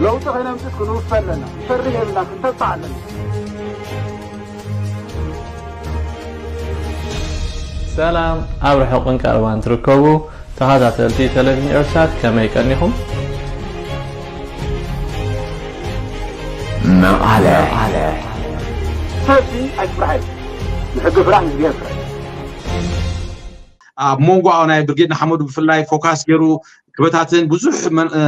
ለውጢ ከይነምፅእ ክንውፈ ኣለና። ክንፈርህ የብልና፣ ክንተባዕ ኣለና። ሰላም ኣብ ርሑቕን ቀረባን ትርከቡ ተኸታተልቲ ቴሌቪዥን ኤርሳት ከመይ ቀኒኹም? መቐለ ሰልፊ ኣይትፍራሕ እዩ። ንሕጊ ፍራሕ፣ ንእግዚኣብሔር ፍራሕ። ኣብ መንጎ ናይ ብርጌድ ንሓመዱ ብፍላይ ፎካስ ገይሩ ክበታትን ብዙሕ መን- እ፣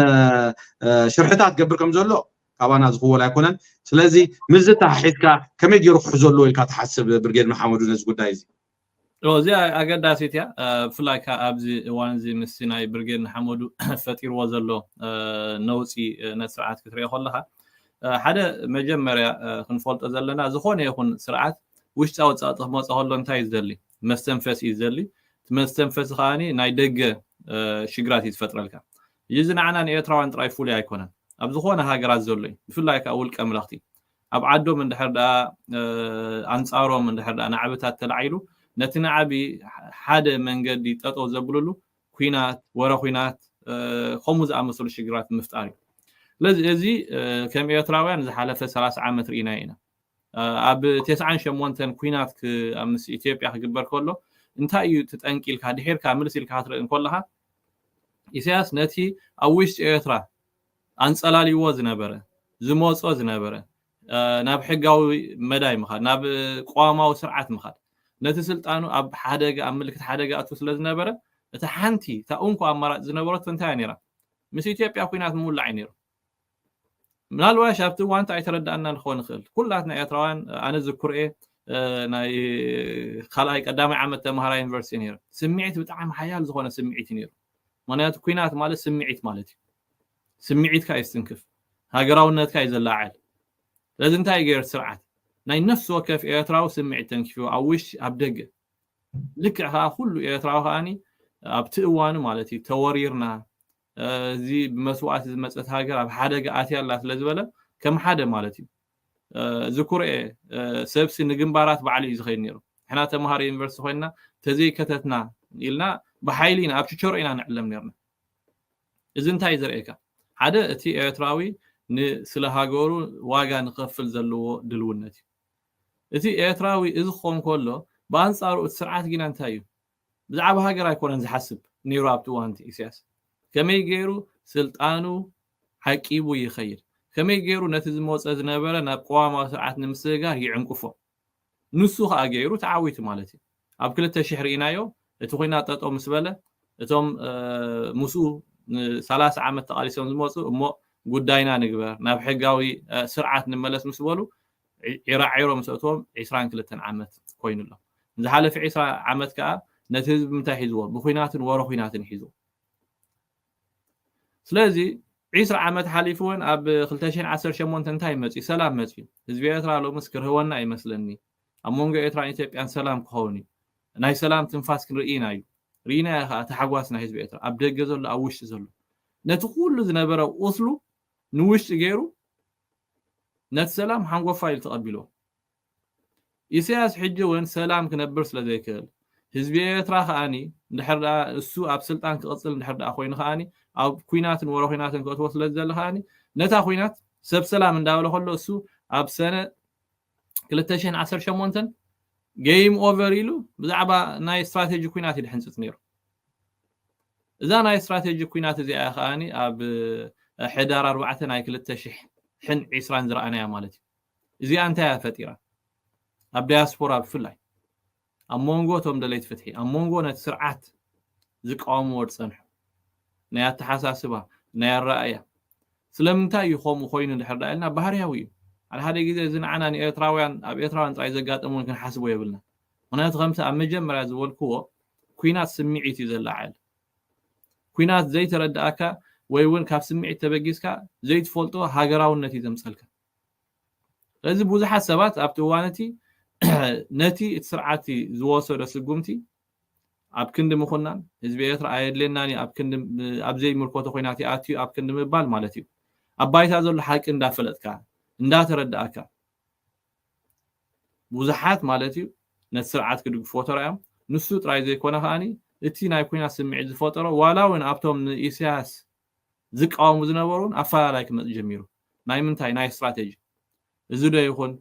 እ፣ ሽርሕታት ገብር ከም ዘሎ ካባና ዝኽወል ኣይኮነን። ስለዚ ምስዚ ተሓሒዝካ ከመይ ገይሩ ክሕዞ ኣለዎ ኢልካ ትሓስብ ብርጌድ ንሓመዱ ነዚ ጉዳይ እዚ? እዚ ኣገዳሲት እያ። ብፍላይ ከዓ ኣብዚ እዋን እዚ ምስ ናይ ብርጌድ ንሓመዱ ፈጢርዎ ዘሎ ነውፂ ነቲ ስርዓት ክትሪኦ ከለካ ሓደ መጀመርያ ክንፈልጦ ዘለና ዝኾነ ይኹን ስርዓት ውሽጣዊ ፀቕጢ ክመፀ ከሎ እንታይ እዩ ዝደሊ? መስተንፈሲ እዩ ዝደሊ። እቲ መስተንፈሲ ከዓ ናይ ደገ ሽግራት እዩ ዝፈጥረልካ። እዚ ንዓና ንኤርትራውያን ጥራይ ፍሉይ ኣይኮነን። ኣብ ዝኾነ ሃገራት ዘሎ እዩ። ብፍላይ ከዓ ውልቀ መለኽቲ ኣብ ዓዶም እንድሕር ደኣ ኣንጻሮም እንድሕር ደኣ ናዕብታት ተላዒሉ ነቲ ናዕቢ ሓደ መንገዲ ጠጠው ዘብልሉ ኲናት፣ ወረ ኲናት፣ ከምኡ ዝኣመሰሉ ሽግራት ምፍጣር እዩ። ስለዚ እዚ ከም ኤርትራውያን ዝሓለፈ ሰላሳ ዓመት ርኢናዮ ኢና። ኣብ ተስዓን ሸሞንተን ኲናት ምስ ኢትዮጵያ ክግበር ከሎ እንታይ እዩ ትጠንቂ ኢልካ ድሒርካ ምልስ ኢልካ ክትርኢ እንከለኻ ኢሳያስ ነቲ ኣብ ውሽጢ ኤርትራ ኣንጸላልይዎ ዝነበረ ዝመጾ ዝነበረ ናብ ሕጋዊ መዳይ ምኻድ ናብ ቅዋማዊ ስርዓት ምኻድ ነቲ ስልጣኑ ኣብ ሓደጋ ኣብ ምልክት ሓደጋ ኣቱ ስለ ዝነበረ እቲ ሓንቲ እታ እንኮ ኣማራጭ ዝነበረቶ እንታይ ነራ ምስ ኢትዮጵያ ኩናት ምውላዕ እዩ ነሩ። ምናልባሽ ኣብቲ እዋን እንታይ ኣይተረዳእና ንኸውን ንኽእል ኩላትና ኤርትራውያን ኣነ ዝኩር እየ ናይ ካልኣይ ቀዳማይ ዓመት ተምሃራይ ዩኒቨርሲቲ ነይረ። ስምዒት ብጣዕሚ ሓያል ዝኾነ ስምዒት እዩ ነይሩ። ምክንያቱ ኩናት ማለት ስምዒት ማለት እዩ። ስምዒትካ እዩ ዝትንክፍ፣ ሃገራውነትካ እዩ ዘላዓዕል። ስለዚ እንታይ ገይር ስርዓት ናይ ነፍሲ ወከፍ ኤርትራዊ ስምዒት ተንኪፉ ኣብ ውሽጢ ኣብ ደገ ልክዕ ከዓ ኩሉ ኤርትራዊ ከዓኒ ኣብቲ እዋኑ ማለት እዩ ተወሪርና እዚ ብመስዋእቲ ዝመፀት ሃገር ኣብ ሓደጋ ኣትያ ኣላ ስለ ዝበለ ከም ሓደ ማለት እዩ ዝኩርኤ ሰብሲ ንግንባራት ባዕሉ እዩ ዝኸይድ ነይሩ። ንሕና ተምሃሮ ዩኒቨርሲቲ ኮይንና ተዘይከተትና ኢልና ብሓይሊ ኢና ኣብ ችቸሮ ኢና ንዕለም ነርና። እዚ እንታይ ዘርእየካ ሓደ እቲ ኤርትራዊ ስለ ሃገሩ ዋጋ ንኸፍል ዘለዎ ድልውነት እዩ። እቲ ኤርትራዊ እዚ ክኸውን ከሎ ብኣንፃሩ እቲ ስርዓት ግና እንታይ እዩ ብዛዕባ ሃገር ኣይኮነን ዝሓስብ ነይሩ ኣብቲ እዋንቲ ኢሳያስ ከመይ ገይሩ ስልጣኑ ዓቂቡ ይኸይድ ከመይ ገይሩ ነቲ ዝመፀ ዝነበረ ናብ ቅዋማዊ ስርዓት ንምስግጋር ይዕንቅፎ ንሱ ከዓ ገይሩ ተዓዊቱ ማለት እዩ ኣብ ክልተ ሽሕ ርኢናዮ እቲ ኩናት ጠጠው ምስ በለ እቶም ምስኡ ንሰላሳ ዓመት ተቃሊሶም ዝመፁ እሞ ጉዳይና ንግበር ናብ ሕጋዊ ስርዓት ንመለስ ምስ በሉ ዒራዒሮ ምስ ኣእትዎም ዒስራን ክልተን ዓመት ኮይኑሎ ዝሓለፈ ዒስራ ዓመት ከዓ ነቲ ህዝቢ ምንታይ ሒዝዎ ብኩናትን ወረ ኩናትን ሒዝዎ ስለዚ ዒስራ ዓመት ሓሊፉ እውን ኣብ ክልተ ሽሕን ዓሰርተ ሸሞንተን እንታይ መፅዩ ሰላም መፅዩ ህዝቢ ኤርትራ ሎምስ ክርህወና ኣይመስለኒ ኣብ መንጎ ኤርትራን ኢትዮጵያን ሰላም ክኸውን እዩ ናይ ሰላም ትንፋስ ክንርኢ ኢና እዩ ርኢና ከዓ ተሓጓስ ናይ ህዝቢ ኤርትራ ኣብ ደገ ዘሎ ኣብ ውሽጢ ዘሎ ነቲ ኩሉ ዝነበረ ቁስሉ ንውሽጢ ገይሩ ነቲ ሰላም ሓንጎፋ ኢሉ ተቐቢሎ ኢሳያስ ሕጂ እውን ሰላም ክነብር ስለ ዘይክእል ህዝቢ ኤርትራ ከዓኒ እንድሕር ደኣ እሱ ኣብ ስልጣን ክቕፅል እንድሕር ደኣ ኮይኑ ከዓኒ ኣብ ኩናትን ወረ ኩናትን ክእትዎ ስለ ዝደሊ ከዓኒ ነታ ኩናት ሰብ ሰላም እንዳበለ ከሎ እሱ ኣብ ሰነ ክልተ ሽሕን ዓሰርተ ሸሞንተን game over ኢሉ ብዛዕባ ናይ ስትራቴጂ ኩናት እዩ ድሕንፅፅ ነይሩ እዛ ናይ ስትራቴጂ ኩናት እዚኣ ከዓኒ ኣብ ሕዳር ኣርባዕተ ናይ ክልተ ሽሕን ዕስራን ዝረኣናያ ማለት እዩ እዚኣ እንታይ እያ ፈጢራ ኣብ ዳያስፖራ ብፍላይ ኣብ መንጎ እቶም ደለይቲ ፍትሒ ኣብ መንጎ ነቲ ስርዓት ዝቃወምዎ ዝፀንሑ ናይ ኣተሓሳስባ ናይ ኣረኣእያ ስለምንታይ እዩ ከምኡ ኮይኑ እንድሕር ዳ ኢልና ባህርያዊ እዩ ሓደ ሓደ ግዜ እዚ ንዓና ንኤርትራውያን ኣብ ኤርትራውያን ጥራይ ዘጋጠመውን ክንሓስቦ የብልና ምክንያቱ ከምቲ ኣብ መጀመርያ ዝበልክዎ ኩናት ስምዒት እዩ ዘላዓል ኩናት ዘይተረዳእካ ወይ እውን ካብ ስምዒት ተበጊስካ ዘይትፈልጦ ሃገራውነት እዩ ዘምፀልካ ስለዚ ብዙሓት ሰባት ኣብቲ እዋን እቲ ነቲ እቲ ስርዓት ዝወሰዶ ስጉምቲ ኣብ ክንዲ ምኹናን ህዝቢ ኤርትራ ኣየድልየናን እዩ ኣብ ክንዲ ኣብ ዘይምልኮቶ ኮይናት ይኣትዩ ኣብ ክንዲ ምባል ማለት እዩ ኣብ ባይታ ዘሎ ሓቂ እንዳፈለጥካ እንዳተረዳእካ ብዙሓት ማለት እዩ ነቲ ስርዓት ክድግፍዎ ተራእዮም ንሱ ጥራይ ዘይኮነ ከዓኒ እቲ ናይ ኩናት ስምዒት ዝፈጠሮ ዋላ እውን ኣብቶም ንኢሳያስ ዝቃወሙ ዝነበሩ እውን ኣፈላላይ ክመጽእ ጀሚሩ። ናይ ምንታይ? ናይ ስትራቴጂ። እዚ ዶ ይኹን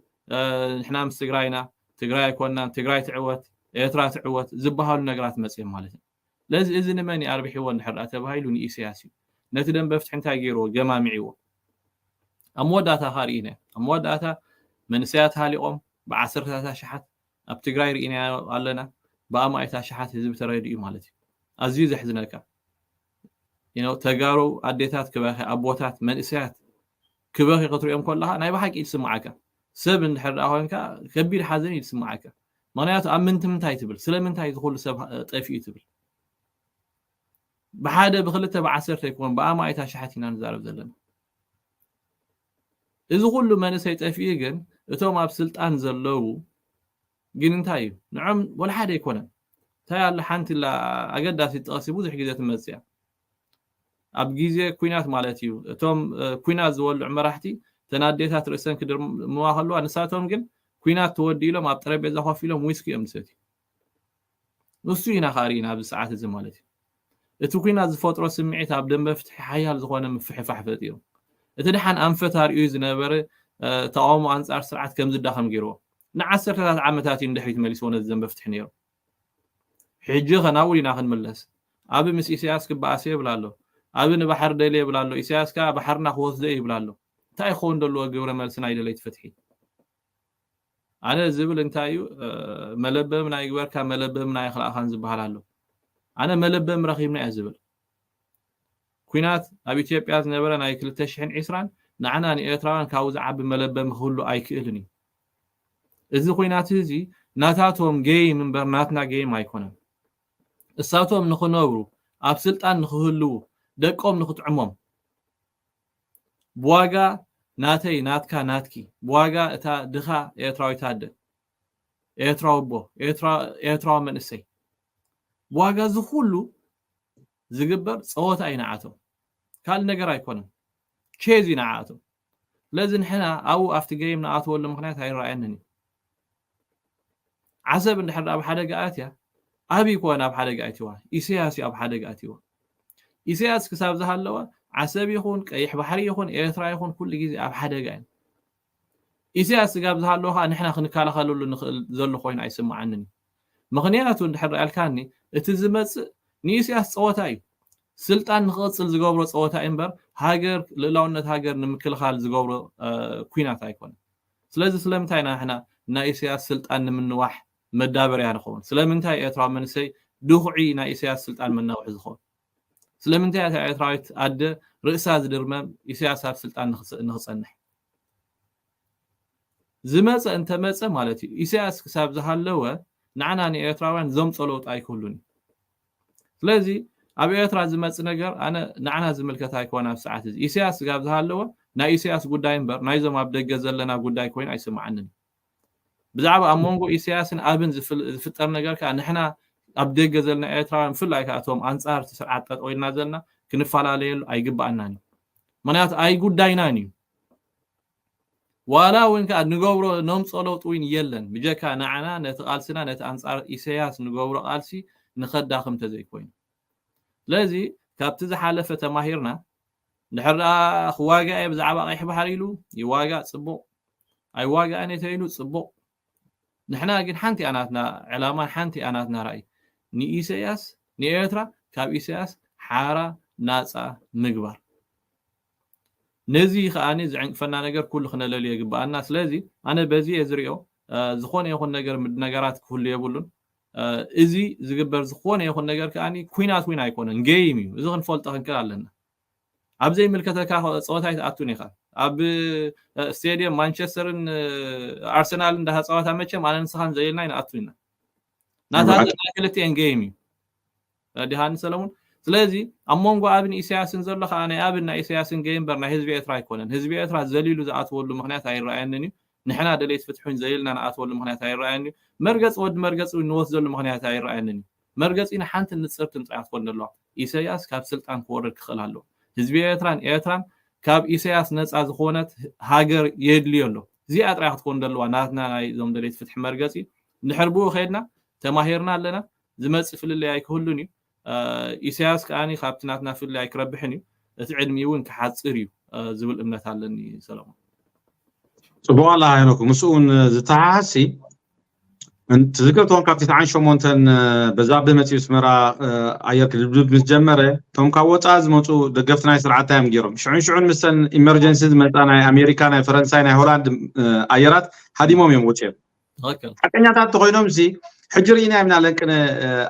ንሕና ምስ ትግራይ ኢና፣ ትግራይ ኣይኮናን፣ ትግራይ ትዕወት፣ ኤርትራ ትዕወት ዝበሃሉ ነገራት መፅዮም ማለት እዩ። ስለዚ እዚ ንመን እዩ ኣርቢሕዎ እንድሕር ደኣ ተባሂሉ ንኢሳያስ እዩ። ነቲ ደንበ ፍትሒ እንታይ ገይርዎ? ገማሚዕዎ። ኣብ መወዳእታ ካ ርኢና ኣብ መወዳእታ መንእሰያት ሃሊቖም ብዓሰርታት ኣሽሓት ኣብ ትግራይ ርኢና ኣለና። ብኣማኢት ኣሽሓት ህዝቢ ተረዲኡ ማለት እዩ። ኣዝዩ ዘሕዝነካ ተጋሩ ኣዴታት ክበኺ፣ ኣቦታት፣ መንእሰያት ክበኺ ክትሪኦም ከለኻ ናይ ብሓቂ እዩ ዝስምዓካ። ሰብ እንድሕር ደኣ ኮንካ ከቢድ ሓዘን እዩ ዝስምዓካ። ምክንያቱ ኣብ ምንቲ ምንታይ ትብል፣ ስለምንታይ እዚ ኩሉ ሰብ ጠፊኡ ትብል። ብሓደ ብክልተ ብዓሰርተ ኣይኮን ብኣማኢት ኣሽሓት ኢና ንዛረብ ዘለና። እዚ ኩሉ መንእሰይ ጠፊኡ ግን እቶም ኣብ ስልጣን ዘለዉ ግን እንታይ እዩ ንዖም ወላ ሓደ ኣይኮነን። እንታይ ኣለ ሓንቲ ላ ኣገዳሲት ጠቕሲ ብዙሕ ግዜ ትመፅያ ኣብ ግዜ ኩናት ማለት እዩ። እቶም ኩናት ዝወልዑ መራሕቲ ተናዴታት ርእሰን ክድርምዋ ከለዋ ንሳቶም ግን ኩናት ተወዲሎም ኣብ ጠረጴዛ ኮፍ ኢሎም ዊስኪ እዮም ዝሰትዩ። ንሱ ኢና ካሪእና ኣብዚ ሰዓት እዚ ማለት እዩ። እቲ ኩናት ዝፈጥሮ ስምዒት ኣብ ደንበ ፍትሒ ሓያል ዝኾነ ምፍሕፋሕ ፈጢሩ። እቲ ደሓን ኣንፈት ኣርእዩ ዝነበረ ተቃውሞ ኣንጻር ስርዓት ከም ዝዳኸም ገይርዎ ንዓሰርተታት ዓመታት እዩ ንድሕሪት መሊስዎ ነዚ ደንበ ፍትሒ ነይሩ። ሕጂ ከናውል ኢና ክንምለስ። ኣብ ምስ ኢሳያስ ክበኣስ የብል ኣሎ። ኣብ ንባሕር ደልየ ይብል ኣሎ። ኢሳያስ ከኣ ባሕርና ክወስዶ ይብል ኣሎ። እንታይ ክኸውን ዘለዎ ግብረ መልሲ ናይ ደለይቲ ፍትሒ? ኣነ ዝብል እንታይ እዩ መለበም ናይ ግበርካ መለበም ናይ ክልኣኻን ዝበሃል ኣሎ። ኣነ መለበም ረኺብና እየ ዝብል። ኩናት ኣብ ኢትዮጵያ ዝነበረ ናይ ክልተ ሽሕን ዕስራን ንዓና ንኤርትራውያን ካብኡ ዝዓቢ መለበም ክህሉ ኣይክእልን እዩ። እዚ ኩናት እዚ ናታቶም ጌይም እምበር ናትና ጌይም ኣይኮነን። እሳቶም ንኽነብሩ ኣብ ስልጣን ንኽህልዉ ደቆም ንኽጥዕሞም ብዋጋ ናተይ ናትካ ናትኪ ብዋጋ እታ ድኻ ኤርትራዊት ኣደ ኤርትራዊ ኣቦ ኤርትራዊ መንእሰይ ብዋጋ እዚ ኩሉ ዝግበር ፀወታ እዩ ንዓቶም። ካልእ ነገር ኣይኮነን። ቼዝ እዩ ንዓኣቶም። ስለዚ ንሕና ኣብኡ ኣብቲ ገይም ንኣትወሉ ምክንያት ኣይረኣየንን እዩ። ዓሰብ እንድሕር ኣብ ሓደጋ ኣትያ ኣብይ ኮን ኣብ ሓደጋ ኣትዋ ኢሳያስ እዩ ኣብ ሓደጋ ኣትዋ። ኢሳያስ ክሳብ ዝሃለወ ዓሰብ ይኹን ቀይሕ ባሕሪ ይኹን ኤርትራ ይኹን ኩሉ ግዜ ኣብ ሓደጋ እዩ። ኢሳያስ ስጋብ ዝሃለወ ከዓ ንሕና ክንከላኸለሉ ንኽእል ዘሎ ኮይኑ ኣይስምዓንን እዩ። ምክንያቱ እንድሕር ኣልካኒ እቲ ዝመፅእ ንኢሳያስ ፀወታ እዩ። ስልጣን ንክቕፅል ዝገብሮ ፀወታ እዩ እምበር ሃገር ልእላውነት ሃገር ንምክልኻል ዝገብሮ ኩናት ኣይኮነን። ስለዚ ስለምንታይ ኢና ንሕና ናይ ኢሳያስ ስልጣን ንምንዋሕ መዳበርያ ንኸውን? ስለምንታይ ኤርትራዊ መንእሰይ ድኹዒ ናይ ኢሳያስ ስልጣን መናውሒ ዝኸውን? ስለምንታይ እታ ኤርትራዊት ኣደ ርእሳ ዝድርመም ኢሳያስ ኣብ ስልጣን ንኽፀንሕ ዝመፀ እንተመፀ ማለት እዩ። ኢሳያስ ክሳብ ዝሃለወ ንዓና ንኤርትራውያን ዘምፀ ለውጢ ኣይክህሉን እዩ። ስለዚ ኣብ ኤርትራ ዝመፅ ነገር ኣነ ንዓና ዝምልከት ኣይኮነ ኣብ ሰዓት እዚ ኢሳያስ ስጋብ ዝሃለወ ናይ ኢሳያስ ጉዳይ እምበር ናይዞም ኣብ ደገ ዘለና ጉዳይ ኮይኑ ኣይስምዓንን። ብዛዕባ ኣብ መንጎ ኢሳያስን ኣብን ዝፍጠር ነገር ከዓ ንሕና ኣብ ደገ ዘለና ኤርትራውያን ብፍላይ ከዓ እቶም ኣንፃር እቲ ስርዓት ጠጠው ኢልና ዘለና ክንፈላለየሉ ኣይግባኣናን እዩ። ምክንያቱ ኣይጉዳይናን እዩ። ዋላ እውን ከዓ ንገብሮ ነምፅኦ ለውጢ እውን የለን ብጀካ ንዓና ነቲ ቃልስና ነቲ ኣንፃር ኢሳያስ ንገብሮ ቃልሲ ንኸዳኽም ተዘይኮይኑ። ስለዚ ካብቲ ዝሓለፈ ተማሂርና እንድሕር ደኣ ክዋጋእ እየ ብዛዕባ ቀይሕ ባሕሪ ኢሉ ይዋጋእ ፅቡቕ፣ ኣይዋጋእን እየ ተይሉ ፅቡቕ። ንሕና ግን ሓንቲ እያ ናትና ዕላማን ሓንቲ እያ ናትና ራእይ ንኢሳያስ ንኤርትራ ካብ ኢሳያስ ሓራ ናፃ ምግባር። ነዚ ከዓኒ ዝዕንቅፈና ነገር ኩሉ ክነለልዮ ይግበኣና። ስለዚ ኣነ በዚ እየ ዝሪኦ። ዝኾነ ይኹን ነገር ምድነጋራት ክህሉ የብሉን። እዚ ዝግበር ዝኾነ ይኹን ነገር ከዓኒ ኩናት ዊን ኣይኮነን፣ ጌይም እዩ። እዚ ክንፈልጦ ክንክእል ኣለና። ኣብ ዘይምልከተካ ፀወታ ኣይትኣቱን ኢኻ። ኣብ ስቴድየም ማንቸስተርን ኣርሰናልን እንዳተፃወታ መቸም ኣነ ንስኻን ዘየልና ይንኣቱ ኢና። ናታትን ናይ ክልቲኤን ጌይም እዩ። ረዲሃኒ ሰለሙን። ስለዚ ኣብ መንጎ ኣብን ኢሳያስን ዘሎ ከዓ ናይ ኣብን ናይ ኢሳያስን ገይ እምበር ናይ ህዝቢ ኤርትራ ኣይኮነን። ህዝቢ ኤርትራ ዘሊሉ ዝኣትወሉ ምክንያት ኣይረኣየንን እዩ። ንሕና ደለይቲ ፍትሒ እውን ዘሊልና ንኣትወሉ ምክንያት ኣይረኣየን እዩ። መርገፂ ወዲ መርገፂ እውን ንወስደሉ ምክንያት ኣይረኣየንን እዩ። መርገፂና ሓንትን ንፅርትን ጥራይ ክትኮን ዘለዋ። ኢሳያስ ካብ ስልጣን ክወርድ ክኽእል ኣለዎ። ህዝቢ ኤርትራን ኤርትራን ካብ ኢሳያስ ነፃ ዝኾነት ሃገር የድልዮ ኣሎ። እዚኣ ጥራይ ክትኮን ዘለዋ ናትና ናይ እዞም ደለይቲ ፍትሒ መርገፂ። እንድሕር ብኡ ከይድና ተማሂርና ኣለና። ዝመፅእ ፍልልይ ኣይክህሉን እዩ። ኢሳያስ ከዓኒ ካብቲ ናትና ፍልልይ ኣይክረብሕን እዩ። እቲ ዕድሚኡ እውን ክሓፅር እዩ ዝብል እምነት ኣለኒ። ሰለሞን። ፅቡቅ ኣላ ሄኖክ፣ ምስኡ እውን ዝተሓሓሲ ትዝክር ትኾን ካብ ትስዓን ሸሞንተን በዛብህ መፂኡ ኣስመራ ኣየር ክድብድብ ምስ ጀመረ፣ እቶም ካብ ወፃኢ ዝመፁ ደገፍቲ ናይ ስርዓት እንታይ እዮም ገይሮም? ሽዑን ሽዑን ምስተን ኢመርጀንሲ ዝመፃ ናይ ኣሜሪካ፣ ናይ ፈረንሳይ፣ ናይ ሆላንድ ኣየራት ሃዲሞም እዮም ወፂኦም። ሓቀኛታት ተኮይኖም ሲ ሕጂ ርኢና ኢና። ለንቅነ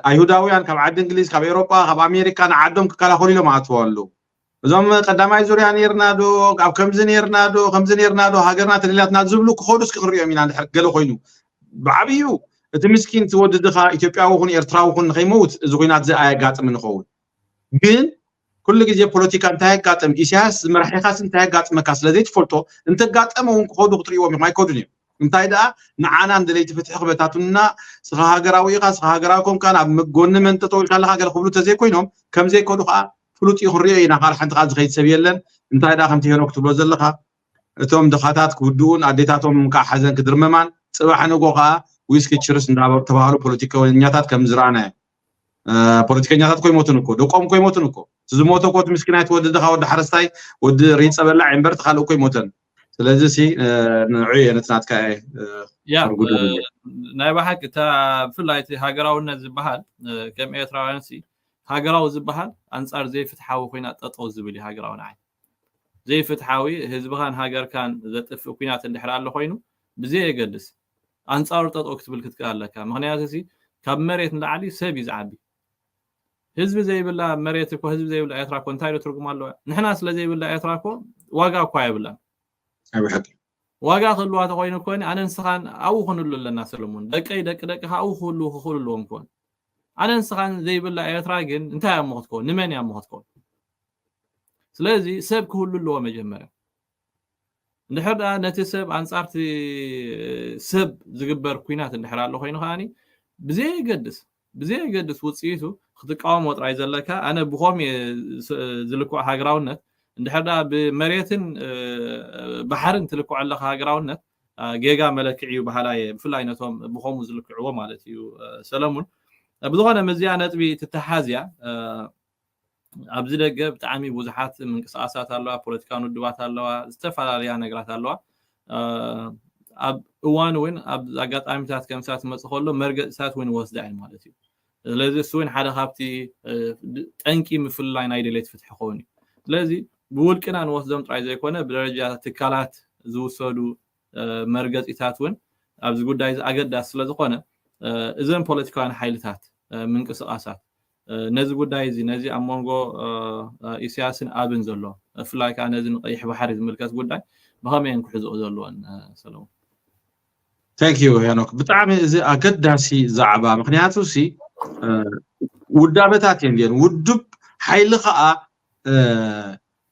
ኣይሁዳውያን ካብ ዓዲ እንግሊዝ፣ ካብ ኤውሮጳ፣ ካብ ኣሜሪካ ንዓዶም ክከላኸሉ ኢሎም ኣትወሉ። እዞም ቀዳማይ ዙርያ ነርና ዶ፣ ኣብ ከምዚ ነርና ዶ፣ ከምዚ ነርና ዶ፣ ሃገርና ተደልያትና ዝብሉ ክኸዱ እስኪ ክንሪኦም ኢና። እንድሕር ገለ ኮይኑ ብዓብዩ እቲ ምስኪን እቲ ወዲ ድኻ ኢትዮጵያዊ ኹን ኤርትራዊ ኹን ንኸይመውት እዚ ኩናት እዚ ኣየጋጥምን ይኸውን። ግን ኩሉ ግዜ ፖለቲካ እንታይ የጋጥም፣ ኢሳያስ ዝመራሒኻስ እንታይ የጋጥመካ ስለ ዘይትፈልጦ፣ እንተጋጠመ እውን ክኸዱ ክትሪእዎም ኢኹም፣ ኣይከዱን እዮም። እንታይ ደኣ ንዓና ንደለይቲ ፍትሒ ክበታቱንና፣ ስኻ ሃገራዊ ኢኻ፣ ስኻ ሃገራዊ ኮንካ፣ ናብ ጎኒ መን ጠጠው ኢልካ ኣለኻ ገለ ክብሉ ተዘይኮይኖም፣ ከም ዘይከዱ ከዓ ፍሉጥ እዩ፣ ክንሪኦ ኢና። ካልእ ሓንቲ ከዓ ዝኸይድ ሰብ የለን። እንታይ ደኣ ከምቲ ሄኖክ ትብሎ ዘለኻ፣ እቶም ድኻታት ክውድኡን ኣዴታቶም ከዓ ሓዘን ክድርመማን፣ ፅባሕ ንጎ ከዓ ዊስኪ ችርስ እንዳበሉ ተባህሉ ፖለቲከኛታት ከም ዝረኣናዮ። ፖለቲከኛታት እኮ ይሞቱን እኮ፣ ደቆም እኮ ይሞቱን እኮ። እቲ ዝሞተ እኮ እቲ ምስኪናይ እቲ ወዲ ድኻ፣ ወዲ ሓረስታይ፣ ወዲ ሪፀ በላዕ እምበር እቲ ካልእ እኮ ይሞተን። ስለዚ ሲ ንዑ እየ ነቲ ናትካ እየ ያ ናይ ብሓቂ እታ ብፍላይ እቲ ሃገራውነት ዝበሃል ከም ኤርትራውያን ሲ ሃገራዊ ዝበሃል ኣንጻር ዘይፍትሓዊ ኮይና ጠጠው ዝብል እዩ ሃገራዊ ንዓይ። ዘይፍትሓዊ ህዝብኻን ሃገርካን ዘጥፍእ ኩናት እንድሕር ኣሎ ኮይኑ ብዘየገድስ ኣንጻሩ ጠጠው ክትብል ክትክእል ኣለካ። ምክንያቱ ሲ ካብ መሬት ንላዕሊ ሰብ እዩ ዝዓቢ። ህዝቢ ዘይብላ መሬት እኮ ህዝቢ ዘይብላ ኤርትራ እኮ እንታይ ዶ ትርጉም ኣለዋ? ንሕና ስለ ዘይብላ ኤርትራ እኮ ዋጋ እኳ የብላን። ኣብ ሓቂ ዋጋ ክህልዋ ተኮይኑ እኮ ኣነ ንስኻን ኣብኡ ክንህሉ ኣለና ሰለሙን። ደቀይ ደቂ ደቅኻ ኣብኡ ክህልዉ ክኽእሉ ኣለዎም እኮ። ኣነ ንስኻን ዘይብላ ኤርትራ ግን እንታይ እያ እሞ ክትከውን? ንመን እያ እሞ ክትከውን? ስለዚ ሰብ ክህሉ ኣለዎ መጀመርያ። እንድሕር ደኣ ነቲ ሰብ ኣንጻርቲ ሰብ ዝግበር ኩናት እንድሕር ኣሎ ኮይኑ ከዓኒ ብዘየገድስ ብዘየገድስ ውፅኢቱ ክትቃወሞ ጥራይ ዘለካ። ኣነ ብኸም ዝልክዖ ሃገራውነት እንድሕር ደኣ ብመሬትን ባሕርን ትልክዖ ኣለካ ሃገራውነት ጌጋ መለክዕ እዩ በሃላይ እየ። ብፍላይ ነቶም ብኸምኡ ዝልክዕዎ ማለት እዩ ሰለሙን። ብዝኾነ መዚኣ ነጥቢ ትተሓዝ እያ። ኣብዚ ደገ ብጣዕሚ ብዙሓት ምንቅስቃሳት ኣለዋ፣ ፖለቲካን ውድባት ኣለዋ፣ ዝተፈላለያ ነገራት ኣለዋ። ኣብ እዋን እውን ኣብ ኣጋጣሚታት ከምሳ ትመፅእ ከሎ መርገፅታት እውን ይወስዳ እየን ማለት እዩ። ስለዚ እሱ እውን ሓደ ካብቲ ጠንቂ ምፍልላይ ናይ ድሌት ፍትሒ ክኸውን እዩ። ስለዚ ብውልቅና ንወስዶም ጥራይ ዘይኮነ ብደረጃ ትካላት ዝውሰዱ መርገፂታት እውን ኣብዚ ጉዳይ እዚ ኣገዳሲ ስለዝኾነ እዘን ፖለቲካውያን ሓይልታት ምንቅስቃሳት ነዚ ጉዳይ እዚ ነዚ ኣብ መንጎ ኢሳያስን ኣብን ዘሎ ብፍላይ ከዓ ነዚ ንቀይሕ ባሕሪ ዝምልከት ጉዳይ ብኸመይ እየን ክሕዝኦ ዘለወን ሰለሙን? Thank you ሄኖክ፣ ብጣዕሚ እዚ ኣገዳሲ ዛዕባ። ምክንያቱ ሲ ውዳበታት እየን ድየን ውዱብ ሓይሊ ከዓ